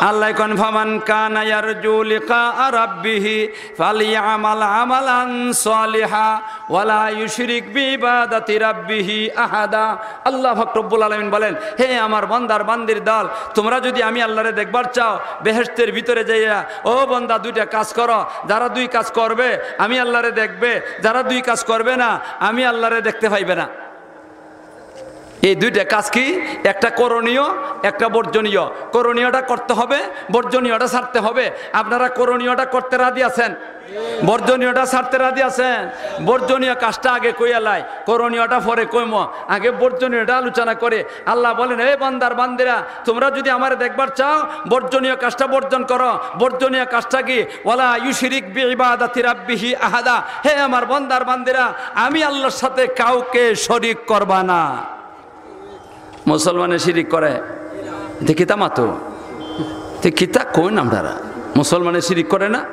আল্লাহ কইন, "ফামান কানা ইয়ারজু লিকা রাব্বিহি ফালইয়ামাল আমালান সালিহা ওয়ালা ইউশরিক বিইবাদাতি রাব্বিহি আহাদা।" আল্লাহ পাক রব্বুল আলামিন বলেন, "হে আমার বান্দার বান্দির দল, তোমরা যদি আমি আল্লাহরে দেখবার চাও, বেহেশতের ভিতরে যাইয়া, ও বান্দা, দুইটা কাজ করো। যারা দুই কাজ করবে, আমি আল্লাহরে দেখবে। যারা দুই কাজ করবে না, আমি আল্লাহরে দেখতে পাইবে না।" এই দুইটা কাজ কি? একটা করণীয়, একটা বর্জনীয়। করণীয়টা করতে হবে, বর্জনীয়টা ছাড়তে হবে। আপনারা করণীয়টা করতে রাজি আছেন? বর্জনীয়টা ছাড়তে রাজি আছেন? বর্জনীয় কাজটা আগে কইয়া লাই, করণীয়টা পরে কইমো। আগে বর্জনীয়টা আলোচনা করে। আল্লাহ বলেন, "হে বান্দার বান্দিরা, তোমরা যদি আমারে দেখবার চাও, বর্জনীয় কাজটা বর্জন করো।" বর্জনীয় কাজটা কি? "ওয়ালা ইউশরিক বিইবাদাতি রাব্বিহি আহাদা।" হে আমার বান্দার বান্দিরা, আমি আল্লাহর সাথে কাউকে শরিক করবা না। মুসলমানে শিরিক করে? এতে কিতা মাতো? তে কিতা কইন আপনারা? মুসলমানে শিরিক করে না?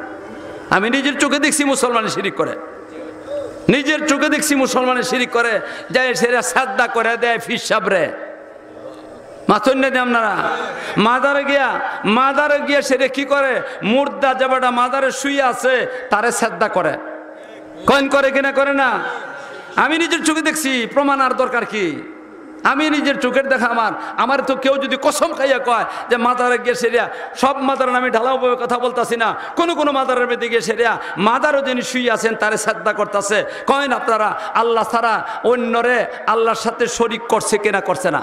আমি নিজের চোখে দেখছি মুসলমানে শিরিক করে। নিজের চোখে দেখছি মুসলমানে শিরিক করে। যায় সেরা সাজদা করে দেয় ফির সাবরে। মাতইন না দি আপনারা? মাজারে গিয়া, মাজারে গিয়া সেরে কি করে? মুর্দা যে বেটা মাজারে শুয়ে আছে, তারে সাজদা করে। কইন করে কিনা করে না? আমি নিজের চোখে দেখছি, প্রমাণ আর দরকার কি? আমি নিজের চোখের দেখা আমার, আমার তো কেউ যদি কসম খাইয়া কয় যে মাজারে গিয়া সেরিয়া, সব মাজারের আমি ঢালাওভাবে কথা বলতাছি না, কোনো কোনো মাজারের মধ্যে গিয়া সেরিয়া, মাজারও যিনি শুয়ে আছেন তারে সাজদা করতাছে। কইন আপনারা, আল্লাহ ছাড়া অন্যরে আল্লাহর সাথে শরিক করছে কিনা করছে না?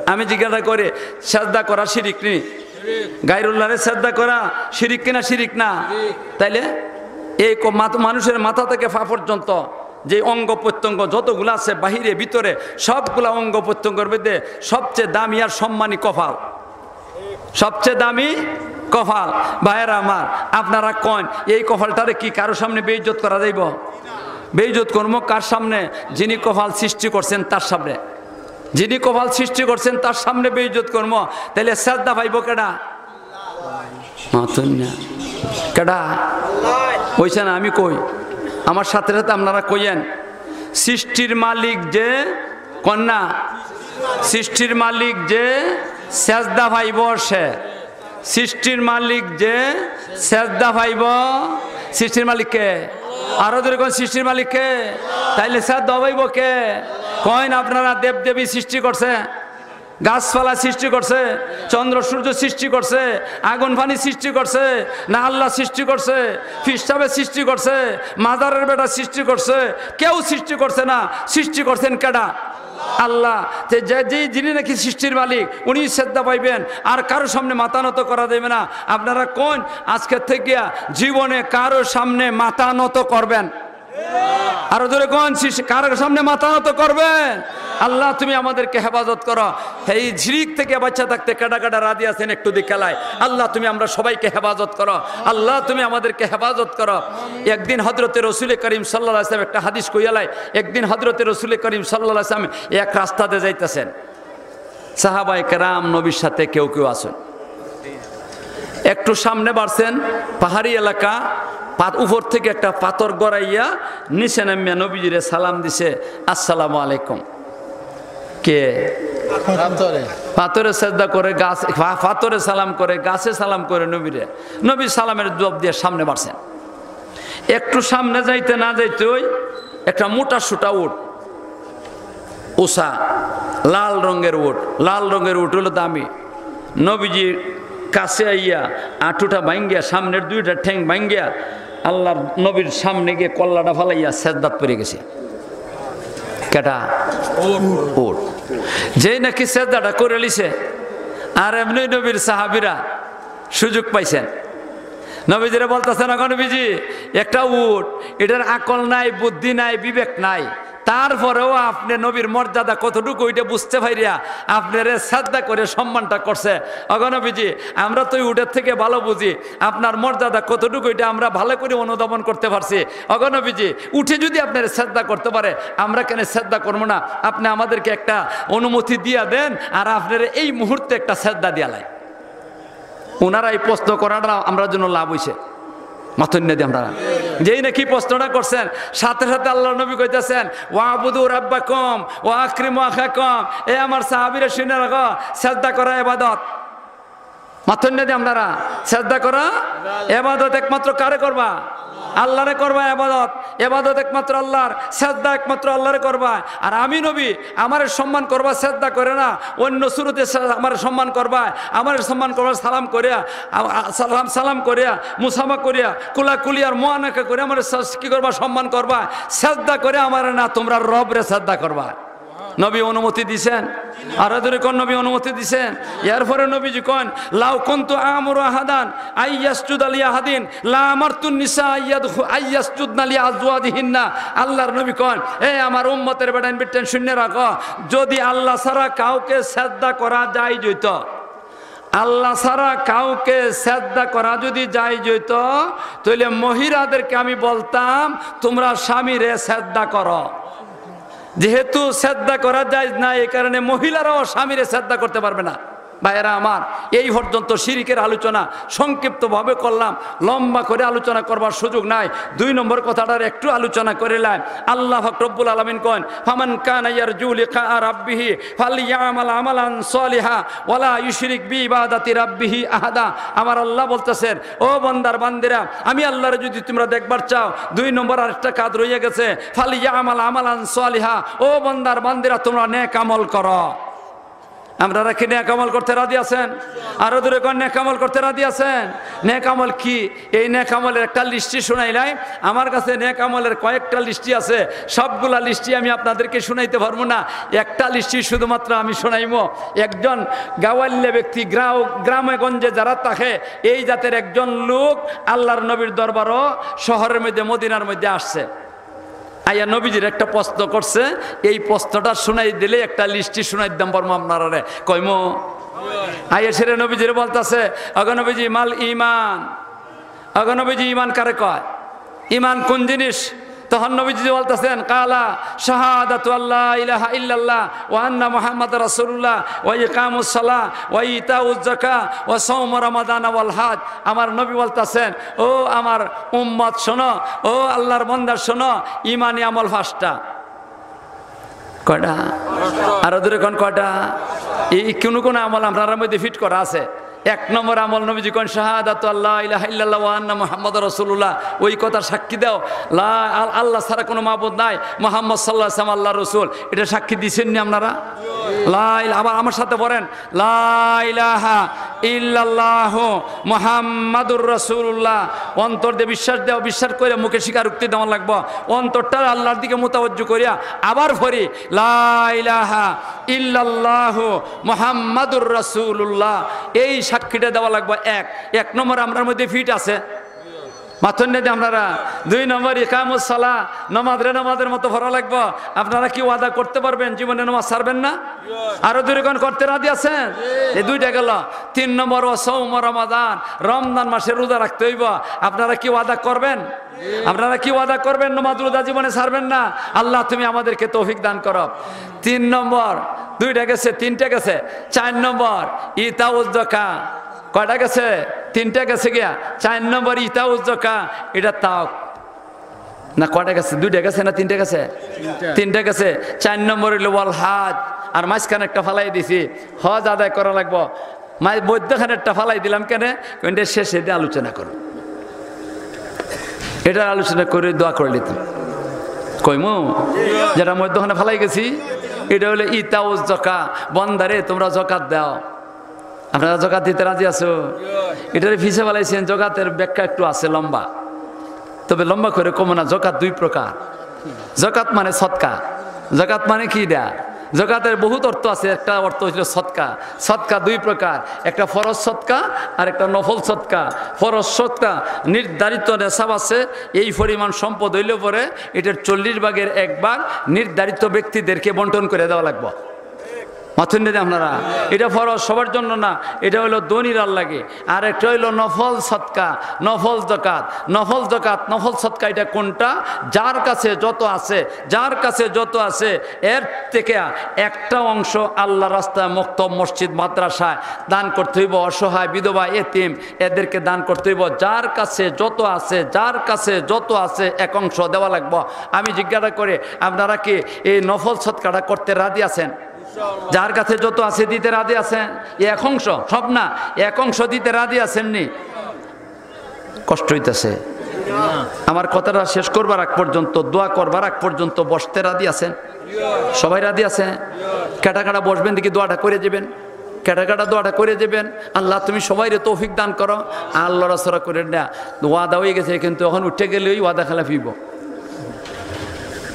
আমি জিজ্ঞাসা করি, সাজদা করা শিরিক নি? গায়রুল্লাহরে সাজদা করা শিরিক কিনা শিরিক না? তাইলে এই ক-, মাত-, মানুষের মাথা থেকে পা পর্যন্ত যে অঙ্গ প্রত্যঙ্গ যতগুলা আছে, বাহিরে ভিতরে, সবগুলা অঙ্গ প্রত্যঙ্গের মধ্যে সবচেয়ে দামি আর সম্মানী কপাল, সবচেয়ে দামি কপাল। ভাইয়েরা আমার, আপনারা কইন, এই কপালটারে কি কারো সামনে বেইজ্জত করা যাইব? বেইজ্জত করমু কার সামনে? যিনি কপাল সৃষ্টি করছেন তার সামনে। যিনি কপাল সৃষ্টি করছেন তার সামনে বেইজ্জত করমু, তাইলে সাজদা পাইব কেডা? মাতইন না। কেডা? অইছে না, আমি কই, আমার সাথে সাথে আপনারা কইয়েন, সৃষ্টির মালিক যে, কইন না, সৃষ্টির মালিক যে, সাজদা পাইব সে। সৃষ্টির মালিক যে, সাজদা পাইব। সৃষ্টির মালিক কে? আরো জোরে কইন, সৃষ্টির মালিক কে? তাইলে সাজদা পাইব কে? কইন আপনারা, দেবদেবী সৃষ্টি করছে, গাছপালা সৃষ্টি করছে, চন্দ্র সূর্য সৃষ্টি করছে, আগুন পানি সৃষ্টি করছে, না আল্লাহ সৃষ্টি করছে, ফির সাবে সৃষ্টি করছে, মাজারের বেটা সৃষ্টি করছে, কেউ সৃষ্টি করছে না। সৃষ্টি করছেন কেডা? আল্লাহ। তে যে, যে, যিনি নাকি সৃষ্টির মালিক, উনি সাজদা পাইবেন, আর কারো সামনে মাথা নত করা যাইবে না। আপনারা কইন, আজকে থেকে জীবনে কারো সামনে মাথা নত করবেন? আরো জোরে কইন, শিশ-, কার সামনে মাথা নত করবেন? আল্লাহ, তুমি আমাদেরকে হেফাজত করো। এই শিরিক থেকে বাঁচা থাকতে কেডা কেডা রাজি আছেন একটু দিকে লাই। আল্লাহ, তুমি আমরা সবাইকে হেফাজত করো। আল্লাহ, তুমি আমাদেরকে হেফাজত করো। একদিন হযরতে রসুল করিম সাল্লাল্লাহু আলাইহি ওয়াসাল্লাম একটা হাদিস কইয়ালাই, একদিন হযরতে রসুল করিম সাল্লাল্লাহু আলাইহি ওয়াসাল্লাম এক রাস্তাতে যাইতেছেন, সাহাবায়ে কেরাম নবীর সাথে কেউ কেউ আছেন। একটু সামনে বাড়ছেন, পাহাড়ি এলাকা, পাত-, উপর থেকে একটা পাথর গড়াইয়া নিচে নামিয়া নবীজিরে সালাম দিছে, "আসসালামু আলাইকুম।" কে? পাথরে। পাথরে সেজদা করে গাছ, পা-, পাথরে সালাম করে, গাছে সালাম করে নবীরে। নবী সালামের জবাব দিয়ে সামনে বাড়ছেন। একটু সামনে যাইতে না যাইতে ওই একটা মোটা সুটা উট, উষা, লাল রঙের উট। লাল রঙের উট হলো দামি। নবীজির কাছে আইয়া আঁটুটা ভাঙ্গিয়া, সামনের দুইটা ঠ্যাং ভাঙ্গিয়া আল্লাহর নবীর সামনে গিয়ে কল্লাটা ফালাইয়া সেজদাত পড়ে গেছে। কেটা? উট। যেই নাকি সেজদাটা করে লিছে, আর এমনি নবীর সাহাবীরা সুযোগ পাইছেন। নবীজিরে বলতেছেন, "ওগো নবীজি, একটা উট, এটার আকল নাই, বুদ্ধি নাই, বিবেক নাই, তারপরেও আপনি নবীর মর্যাদা কতটুকু, ওইটা বুঝতে পারিয়া আপনারে সেজদা করে সম্মানটা করছে। ওগো নবীজি, আমরা তো ওই উটের থেকে ভালো বুঝি, আপনার মর্যাদা কতটুকু, এটা আমরা ভালো করে অনুধাবন করতে পারছি। ওগো নবীজি, উটে যদি আপনারে সেজদা করতে পারে, আমরা কেন সেজদা করবো না? আপনি আমাদেরকে একটা অনুমতি দিয়া দেন, আর আপনারে এই মুহূর্তে একটা সেজদা দিয়ালাই।" ওনারা এই প্রশ্ন করাটা আমরার জন্য লাভ হইছে। মাতইন না দি আপনারা। যেই নাকি প্রশ্নটা করছেন, সাথে সাথে আল্লাহর নবী কইতেছেন, "ওয়াবুদু রাব্বাকুম ওয়া আকরিমু আখাকুম।" এ আমার সাহাবীরা শুনে রাখো, সেজদা করা ইবাদত। মাতইন না দি আপনারা, সেজদা করা ইবাদত। একমাত্র কারে করবা? আল্লাহরে করবা ইবাদত। ইবাদত একমাত্র আল্লাহর, সেজদা একমাত্র আল্লাহরে করবা। আর আমি নবী, আমারে সম্মান করবা সেজদা করে না, অন্য সুরতে সে-, আমারে সম্মান করবা, আমারে সম্মান করবা সালাম করিয়া, আ-, আ-, সালাম, সালাম করিয়া, মুসাফা করিয়া, কুলাকুলি আর মুআনাকা করিয়া আমারে সে-, কি করবা? সম্মান করবা। সেজদা করে আমারে না, তোমরা রবরে সেজদা করবা। নবী অনুমতি দিছেন, আর জোরে কইন, নবী অনুমতি দিছেন। এরপরে নবীজি কইন, "লাউ কুনতু আমুরু আহাদান আইয়াসজুদা লি আহাদিন লা আমারতুন নিসা আইয়াদখু-, আইয়াসজুদনা লি আজওয়াজিহিন্না।" আল্লাহর নবী কইন, "এ আমার উম্মতের বেটাইন বিটেন, শুনে রাখো, যদি আল্লাহ ছাড়া কাউকে সেজদা করা যায় যেত, আল্লাহ ছাড়া কাউকে সেজদা করা যদি যায় যেত, তাহলে মহিলাদেরকে আমি বলতাম, 'তোমরা স্বামীরে সেজদা করো।'" যেহেতু সেজদা করা জায়েজ না, এই কারণে মহিলারাও স্বামীরে সেজদা করতে পারবে না। ভাইয়েরা আমার, এই পর্যন্ত শিরিকের আলোচনা সংক্ষিপ্তভাবে করলাম। লম্বা করে আলোচনা করবার সুযোগ নাই। দুই নম্বর কথাটার একটু আলোচনা করিলাম। আল্লাহ পাক রব্বুল আলামিন কইন, "ফামান কানা ইয়ারজু লিকা রাব্বিহি ফালইয়ামাল আমালান সালিহা ওয়ালা ইউশরিক বিইবাদাতি রাব্বিহি আহাদা।" আমার আল্লাহ বলতেছেন, "ও বন্দার বান্দিরা, আমি আল্লাহরে যদি তোমরা দেখবার চাও, দুই নম্বর আরেকটা কাজ রয়ে গেছে, ফালইয়ামাল আমালান সালিহা।" ও বন্দার বান্দিরা, তোমরা নেক আমল করো। আপনারা কি নেক আমল করতে রাজি আছেন? আরো জোরে কইন, নেক আমল করতে রাজি আছেন? নেক আমল কি? এই নেক আমলের একটা লিস্টি শুনাইলাই। আমার কাছে নেক আমলের কয়েকটা লিস্টি আছে, সবগুলা লিস্টি আমি আপনাদেরকে শুনাইতে পারবো না। একটা লিস্টি শুধুমাত্র আমি শুনাইমু। একজন গাওয়াল্লে ব্যক্তি, গ্রাও-, গ্রামে গঞ্জে যারা থাকে, এই জাতের একজন লোক আল্লাহর নবীর দরবারও শহরের মধ্যে, মদিনার মধ্যে আসছে। আইয়া নবীজির একটা প্রশ্ন করছে, এই প্রশ্নটা শুনাই দিলে একটা লিস্টি শুনাই দিতাম পারমু আপনারারে। কইমু? আইয়া সেরে নবীজিরে বলতাছে, "অগো নবীজি, মাল ইমান? অগো নবীজি, ইমান কারে কয়? ইমান কোন জিনিস?" তখন নবীজি বলতেছেন, "কালা শাহাদাতু আল্লা ইলাহা ইল্লাল্লাহ ওয়া আন্না মুহাম্মাদ রাসূলুল্লাহ ওয়া ইকামুস সালাহ ওয়া ইতাউজ যাকাহ ওয়া সাওম রমাদান ওয়াল হজ।" আমার নবী বলতেছেন, "ও আমার উম্মত শোনো, ও আল্লাহর বান্দা শোনো, ইমানি আমল পাঁচটা।" কয়টা? আরো জোরে কইন, কয়টা? এই কোন কোন আমল আপনারার মধ্যে ফিট করা আছে? এক নম্বর আমল নবীজি কইন, "শাহাদাতু আল্লা ইলাহা ইল্লাল্লাহ ওয়া আন্না মুহাম্মাদুর রাসূলুল্লাহ।" ওই কথা সাক্ষী দাও, লা-, আল-, আল্লাহ ছাড়া কোনো মাবুদ নাই, মুহাম্মদ সাল্লাল্লাহু আলাইহি ওয়াসাল্লাম আল্লাহর রসুল। এটা সাক্ষী দিছেন নি আপনারা? লা ইলা-, আবার আমার সাথে পড়েন, "লা ইলাহা ইল্লাল্লাহু মুহাম্মাদুর রাসূলুল্লাহ।" অন্তর দিয়ে বিশ্বাস দেও, বিশ্বাস করে মুখে স্বীকারোক্তি দেওয়া লাগবো। অন্তরটা আল্লাহর দিকে মুতাওয়াজ্জু করিয়া আবার পড়ি, "লা ইলাহা ইল্লাল্লাহু মুহাম্মাদুর রাসূলুল্লাহ।" এই সাক্ষীটা দেওয়া লাগবো। এক, এক নম্বর আমরার মধ্যে ফিট আছে। মাতইন না দি আপনারা। দুই নম্বর, ইকামুস সালাহ, নামাজরে নামাজের মতো পড়া লাগবো। আপনারা কি ওয়াদা করতে পারবেন জীবনে নামাজ ছাড়বেন না? আরো জোরে কইন, করতে রাজি আছেন? এই দুইটা গেল। তিন নম্বর, ওয়া সাওম রমাদান, রমজান মাসে রোজা রাখতে হইব। আপনারা কি ওয়াদা করবেন? আপনারা কি ওয়াদা করবেন নামাজ রোজা জীবনে ছাড়বেন না? আল্লাহ, তুমি আমাদেরকে তৌফিক দান করো। তিন নম্বর, দুইটা গেছে, তিনটা গেছে। চার নম্বর, ইতাউজ যাকাত। কয়টা গেছে? তিনটা গেছে গিয়া। চার নম্বর ইতাউজ যাকাত, এটা তাও না, কয়টা গেছে? দুইটা গেছে না তিনটা গেছে? তিনটা গেছে। চার নম্বর হইল ওয়াল হজ, আর মাঝখানে একটা ফালাই দিছি, হজ আদায় করা লাগবো। মাই মধ্যখানে একটা ফালাই দিলাম কেনে? কইন, "এটা শেষে দিয়ে আলোচনা করো।" এটা আলোচনা করে দোয়া করে নিতাম। কইমু? যেটা মধ্যখানে ফালাই গেছি, এটা হইলো ইতাউজ যাকাত। বন্দারে, তোমরা যাকাত দাও। আপনারা যাকাত দিতে রাজি আছো? এটারে পিছে ফালাইছেন, যাকাতের ব্যাখ্যা একটু আছে লম্বা, তবে লম্বা করে কমো না। যাকাত দুই প্রকার। যাকাত মানে সদকা। যাকাত মানে কি দেয়া? যাকাতের বহুত অর্থ আছে। একটা অর্থ হইল সদকা। সদকা দুই প্রকার, একটা ফরজ সদকা আর একটা নফল সদকা। ফরজ সদকা নির্ধারিত নেশাব আছে, এই পরিমাণ সম্পদ হইলে পরে এটার চল্লিশ ভাগের এক ভাগ নির্ধারিত ব্যক্তিদেরকে বন্টন করে দেওয়া লাগবো। মাতইন না দি আপনারা, এটা ফরজ সবার জন্য না, এটা হইলো ধনীরার লাগি। আর একটা হইলো নফল সদকা, নফল যাকাত। নফল যাকাত, নফল সদকা, এটা কোনটা? যার কাছে যত আছে, যার কাছে যত আছে, এর থেকে একটা অংশ আল্লাহর রাস্তায়, মক্তব, মসজিদ, মাদ্রাসায় দান করতে হইব। অসহায়, বিধবা, এতিম, এদেরকে দান করতে হইব। যার কাছে যত আছে, যার কাছে যত আছে, এক অংশ দেওয়া লাগবো। আমি জিজ্ঞাসা করি, আপনারা কি এই নফল সদকাটা করতে রাজি আছেন? যার কাছে যত আছে দিতে রাজি আছেন? এক অংশ, সব না, এক অংশ দিতে রাজি আছেন নি? কষ্ট হইতেছে। আমার কথাটা শেষ করবার আগ পর্যন্ত, দোয়া করবার আগ পর্যন্ত বসতে রাজি আছেন? সবাই রাজি আছেন? কেটা কেটা বসবেন দেখি, দোয়াটা করে যাবেন। কেটা কেটা দোয়াটা করে যাবেন, "আল্লাহ, তুমি সবাইরে তৌফিক দান করো।" আর লড়াচড়া করে না, ওয়াদা হয়ে গেছে, কিন্তু এখন উঠে গেলে ওই ওয়াদা খেলাফি হইব।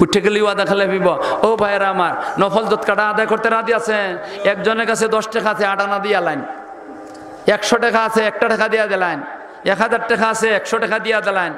উঠে গেলে ওয়াদা খেলাফি হইব। ও ভাইরা আমার, নফল সদকাটা আদায় করতে রাজি আছেন? একজনের কাছে দশ টাকা আছে, আট আনা দিয়া লাইন। একশো টাকা আছে, একটা টাকা দিয়া দিলাইন। এক হাজার টাকা আছে, একশো টাকা দিয়া দিলাইন।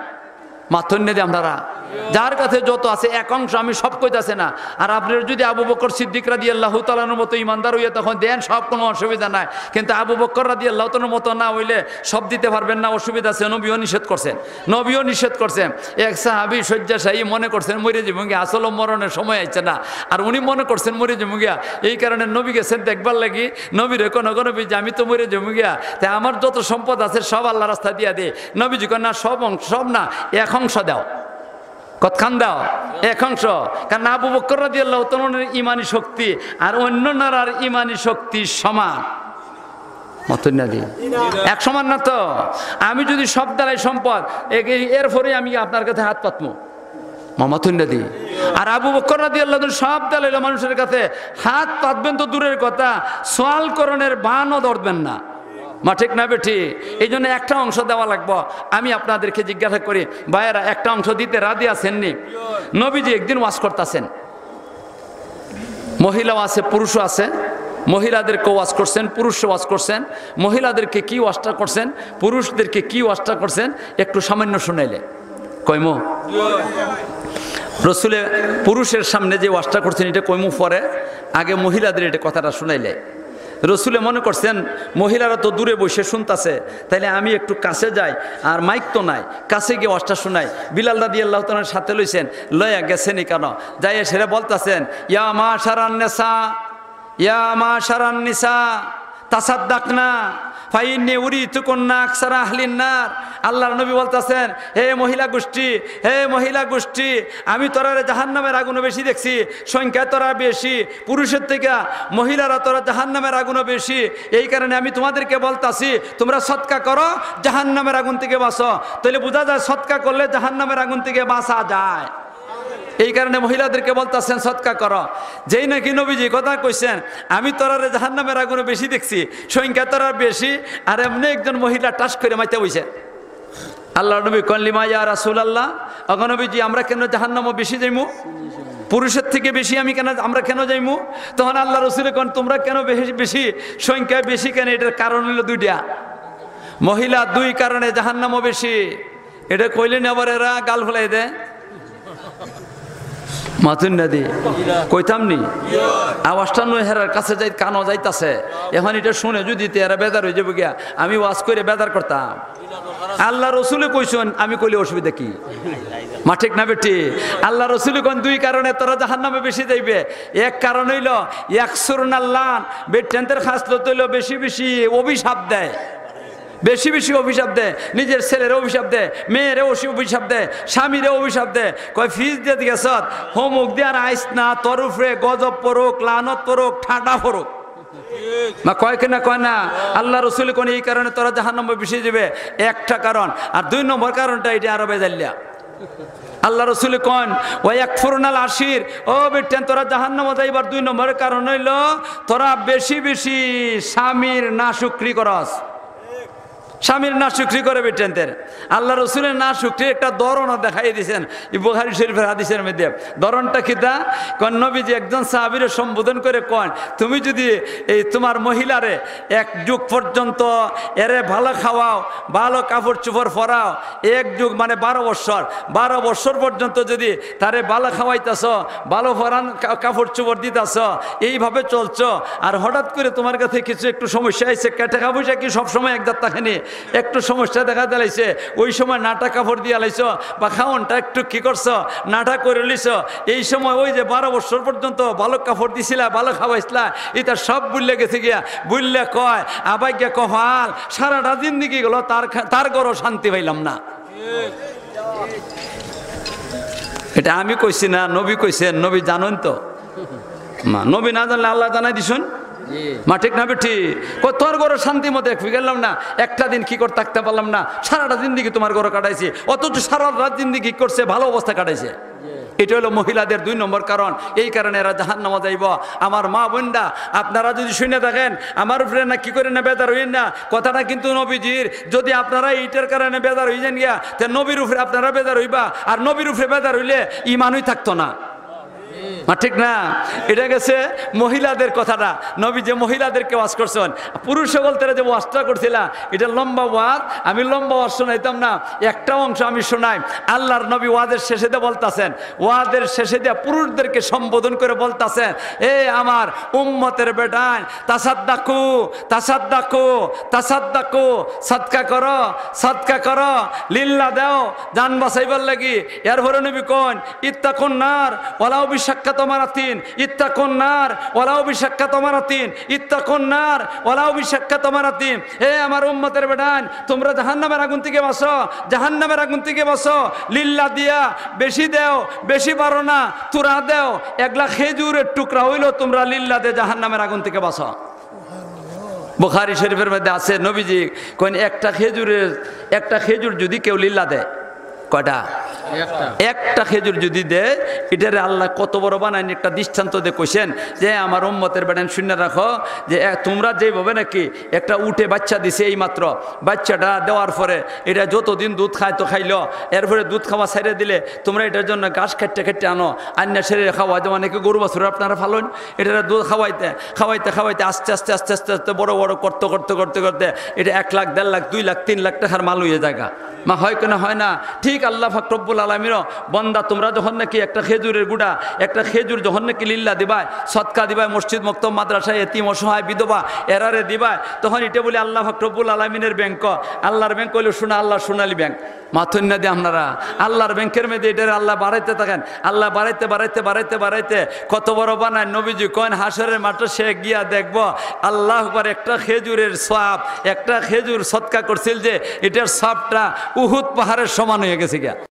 মাতইন না দি আপনারা। যার কাছে যত আছে এক অংশ, আমি সব কইতাছি না। আর আপনার যদি আবু বকর সিদ্দিক রাদিয়াল্লাহু তাআলার মতো ইমানদার হইয়া তখন দেন, সব কোনো অসুবিধা নাই। কিন্তু আবু বকর রাদিয়াল্লাহু তাআলার মতো না হইলে সব দিতে পারবেন না, অসুবিধা আছে। নবীও নিষেধ করছেন, নবীও নিষেধ করছেন। এক সাহাবী শয্যাশায়ী মনে করছেন মরে যাবো গিয়া, আসলে মরণের সময় আইছে না। আর উনি মনে করছেন মরে যাবো গিয়া, এই কারণে নবী গেছেন দেখবার লাগি। নবীরে কন, "গো নবী, যে আমি তো মরে যাবো গিয়া, তাই আমার যত সম্পদ আছে সব আল্লাহর রাস্তা দিয়া দে।" নবীজি কন, "না, সব অংশ, সব না, এক অংশ দাও।" কতখান দাও? এক অংশ। কারণ আবু বকর রাদিয়াল্লাহু তাআলার ইমানি শক্তি আর অন্য নারার ইমানি শক্তি সমান। মাতুন না দি? এক সমান না তো? আমি যদি সব দালাই সম্পদ, এ-, এ-, এরপরে আমি আপনার কাছে হাত পাতমু। মামাতুন না দি? আর আবু বকর রাদিয়াল্লাহু তাআলা সব দালাইল মানুষের কাছে হাত পাতবেন তো দূরের কথা, সওয়াল করণের বানও ধরবেন না। মা ঠিক না বেটি? এই জন্য একটা অংশ দেওয়া লাগবো। আমি আপনাদেরকে জিজ্ঞাসা করি, ভাইয়েরা, একটা অংশ দিতে রাজি আছেননি? নবীজি একদিন ওয়াজ করতেছেন, মহিলাও আছে, পুরুষও আছে। মহিলাদেরকে ওয়াজ করছেন, পুরুষও ওয়াজ করছেন। মহিলাদেরকে কি ওয়াজটা করছেন, পুরুষদেরকে কি ওয়াজটা করছেন, একটু সামান্য শুনাইলে কইমু। রসুলে পুরুষের সামনে যে ওয়াজটা করছেন, এটা কইমু পরে, আগে মহিলাদের এটা কথাটা শুনাইলে। রসুলে মনে করছেন, মহিলারা তো দূরে বসে শুনতাছে, তাইলে আমি একটু কাছে যাই, আর মাইক তো নাই, কাছে গিয়ে ওয়াজটা শুনাই। বিলাল রাদিয়াল্লাহু তাআলার সাথে লইছেন, লইয়া গেছেন কেন, যাইয়া সেটা বলতাছেন, "ইয়া মাশারান নিসা, ইয়া মাশারান নিসা, তাসাদ্দাকনা, ফাইন্নি উরিতুকুন্না আকসারা আহলিন নার।" আল্লাহর নবী বলতাছেন, "হে মহিলা গোষ্ঠী, হে মহিলা গোষ্ঠী, আমি তোরারে জাহান্নামের আগুনে বেশি দেখছি, সংখ্যায় তোরা বেশি, পুরুষের থেকে মহিলারা তোরা জাহান্নামের আগুনে বেশি। এই কারণে আমি তোমাদেরকে বলতাছি, তোমরা সদকা করো, জাহান্নামের আগুন থেকে বাঁচো।" তাহলে বোঝা যায় সদকা করলে জাহান্নামের আগুন থেকে বাঁচা যায়। এই কারণে মহিলাদেরকে বলতাছেন, "সদকা করো।" যেই নাকি নবীজি কথা কইছেন, "আমি তোরারে জাহান্নামের আগুনে বেশি দেখছি, সংখ্যা তোরার বেশি।" আর এমনি একজন মহিলা টাস করে মাইতে বইছে। আল্লাহর নবী কন, "লিমা ইয়া রাসূলুল্লাহ, ওগো নবীজি, আমরা কেন জাহান্নামো বেশি যাইমু? পুরুষের থেকে বেশি আমি কেন, আমরা কেন যাইমু?" তখন আল্লাহ রসুলে কন, "তোমরা কেন বেশি, বেশি সংখ্যায় বেশি কেন? এটার কারণ হইল দুইটা। মহিলা দুই কারণে জাহান্নামো বেশি।" এটা কইলে না আবার এরা গাল ফেলাই দেয়। মাতুন না দি? কইতাম নি? আওয়াজটা নয় হেরার কাছে যাই, কানো যাইতাছে। এখন এটা শুনে যদি তে এরা বেজার হয়ে যাবো গিয়া, আমি ওয়াজ করে বেজার করতাম। আল্লাহ রসুলে কইছেন, আমি কইলে অসুবিধা কি? মা ঠিক না বেটি? আল্লাহ রসুলে কন দুই কারণে তোরা জাহান্নামে বেশি যাইবে। এক কারণ হইল, ইয়াকসুরনাল লান, বেটেন্তের খাসলত হইল বেশি বেশি অভিশাপ দেয়। বেশি বেশি অভিশাপ দেয়, নিজের ছেলেরে অভিশাপ দেয়, মেয়েরে অসি-, অভিশাপ দেয়, স্বামীরে অভিশাপ দেয়। কয়, "ফিস দিয়ে গেছত, হমুক দিয়ে আর আইস না, তোর উপরে গজব পড়ুক, লানত পড়ুক, ঠাডা পড়ুক।" না কয় কি না, কয় না? আল্লাহ রসুল কন, "এই কারণে তোরা জাহান্নামে বেশি যাবে।" একটা কারণ। আর দুই নম্বর কারণটা এটা আরো বেজাল্লা। আল্লাহ রসুল কন, "ওয়া ইয়াকফুরনাল আশির।" ও বেটেন, তোরা জাহান্নামে যাইবার দুই নম্বর কারণ হইল, তোরা বেশি বেশি স্বামীর নাশুকরি করস। স্বামীর নাশুকরি করে বেটেন্তের। আল্লাহ রসুলের নাশুকরির একটা ধরনও দেখাই দিছেন। এই বুখারী শরীফের হাদিসের মধ্যে ধরনটা কিতা? কন নবীজি একজন সাহাবীরে সম্বোধন করে কন, "তুমি যদি এই তোমার মহিলারে এক যুগ পর্যন্ত এরে ভালো খাওয়াও, ভালো কাপড় চোপড় পরাও, এক যুগ মানে বারো বৎসর, বারো বৎসর পর্যন্ত যদি তারে ভালো খাওয়াইতাছ, ভালো পরান কা-, কাপড় চোপড় দিতাছ, এইভাবে চলছ, আর হঠাৎ করে তোমার কাছে কিছু একটু সমস্যা আইছে, কে টাকা পয়সা কি সবসময় এক জাত থাকে নি? একটু সমস্যা দেখা দিলাইছে, ওই সময় নাটা কাপড় দিয়া লাইছ বা খাওনটা একটু কি করছ, নাটা করে লিছ, এই সময় ওই যে বারো বছর পর্যন্ত ভালো কাপড় দিছিলা, ভালো খাওয়াইছিলা, এটা সব ভুললে গেছে গিয়া।" ভুললে কয়, "আবার গিয়া কপাল, সারাটা জিন্দেগি গেল, তার খা-, তার ঘরও শান্তি পাইলাম না।" এটা আমি কইছি না, নবী কইছেন, নবী জানেন তো। না, নবী না জানলে আল্লাহ জানাই দিছুন। মা ঠিক না বেটি? কয়, "তোর ঘরে শান্তি মতো এক গেলাম না, একটা দিন কি করে থাকতে পারলাম না, সারাটা জিন্দেগি তোমার ঘরে কাটাইছি, অথচ সারা রাত জিন্দেগি করছে, ভালো অবস্থা কাটাইছে।" এটা হলো মহিলাদের দুই নম্বর কারণ, এই কারণে এরা জাহান্নামে যাইব। আমার মা বোনরা, আপনারা যদি শুনে থাকেন, আমার উপরে না কি করে না বেজার হইয়েন না, কথাটা কিন্তু নবীজির। যদি আপনারা এইটার কারণে বেজার হয়ে যান গিয়া, তে নবীর উপরে আপনারা বেজার হইবা, আর নবীর উপরে বেজার হইলে ইমানই থাকতো না। মা, ঠিক না? এটা গেছে মহিলাদের কথাটা। নবী যে মহিলাদেরকে ওয়াজ করছেন, পুরুষ সকল তারা যে ওয়াজটা করছিলা, এটা লম্বা ওয়াজ। আমি লম্বা ওয়াজ শোনাইতাম না, একটা অংশ আমি শোনাই। আল্লাহর নবী ওয়াজের শেষে দিয়ে বলতাছেন, ওয়াজের শেষে দিয়ে পুরুষদেরকে সম্বোধন করে বলতাছেন, "এ আমার উম্মতের বেটাইন, তাসাদ্দাকু, তাসাদ্দাকু, তাসাদ্দাকু, সদকা করো, সদকা করো, লিল্লা দেও, জান বাঁচাইবার লাগি।" এরপরে নবী কইন, "ইত্তাকুন নার ওয়ালাউ বিশাক্কা তামরাতিন, ইত্তাকুন নার ওয়ালাউ বিশাক্কা তামরাতিন, ইত্তাকুন নার ওয়ালাউ বিশাক্কা তামরাতিন।" এ আমার উম্মতের বেটাইন, তোমরা জাহান্নামের আগুন থেকে বাঁচো, জাহান্নামের আগুন থেকে বাঁচো। লিল্লা দিয়া বেশি দেও, বেশি পারো না, থুড়া দেও, একলা খেজুরের টুকরা হইলেও তোমরা লিল্লা দে জাহান্নামের আগুন থেকে বাঁচো। বুখারী শরীফের মধ্যে আছে, নবীজি কইন, একটা খেজুরের, একটা খেজুর যদি কেউ লিল্লা দেয়, কয়টা? একটা। একটা খেজুর যদি দেয়, এটারে আল্লাহ কত বড় বানাইন, একটা দৃষ্টান্ত দিয়ে কইছেন যে, "আমার উম্মতের বেটাইন, শুনে রাখো যে, এ, তোমরা যেভাবে নাকি একটা উটে বাচ্চা দিছে এই মাত্র, বাচ্চাটা দেওয়ার পরে এটা যতদিন দুধ খায় তো খাইলো, এরপরে দুধ খাওয়া ছেড়ে দিলে তোমরা এটার জন্য ঘাস কাটতে কাটতে আনো, আন্না সেরে খাওয়া, যেমন নাকি গরু বাছুর আপনারা পালন, এটারে দুধ খাওয়াইতে খাওয়াইতে খাওয়াইতে আস্তে আস্তে আস্তে আস্তে আস্তে বড় বড় করতে করতে করতে করতে এটা এক লাখ, দেড় লাখ, দুই লাখ, তিন লাখ টাকার মাল হয়ে জায়গা।" মা, হয় কেন হয় না? ঠিক আল্লাহ পাক রব্বুল আলামিনও, বন্দা, তোমরা যখন নাকি একটা খেজুরের গুড়া, একটা খেজুর যখন নাকি লিল্লা দিবায়, সদকা দিবায়, মসজিদ, মক্তব, মাদ্রাসা, এতিম, অসহায়, বিধবা, এরারে দিবায়, তখন এটা বলে আল্লাহ পাক রব্বুল আলামিনের ব্যাংক। আল্লাহর ব্যাংক হইল সোনা, আল্লাহর সোনালী ব্যাংক। মাথুন্না দিয়ে আপনারা আল্লাহর ব্যাংকের মধ্যে এটারে আল্লাহ বাড়াইতে থাকেন। আল্লাহ বাড়াইতে, বাড়াইতে, বাড়াইতে, বাড়াইতে কত বড় বানায়। নবীজি কইন, হাশরের মাঠে সে গিয়া দেখবো, আল্লাহ আকবার, একটা খেজুরের সওয়াব, একটা খেজুর সদকা করছিল যে, এটার সওয়াবটা উহুদ পাহাড়ের সমান হয়ে গেছে গিয়া।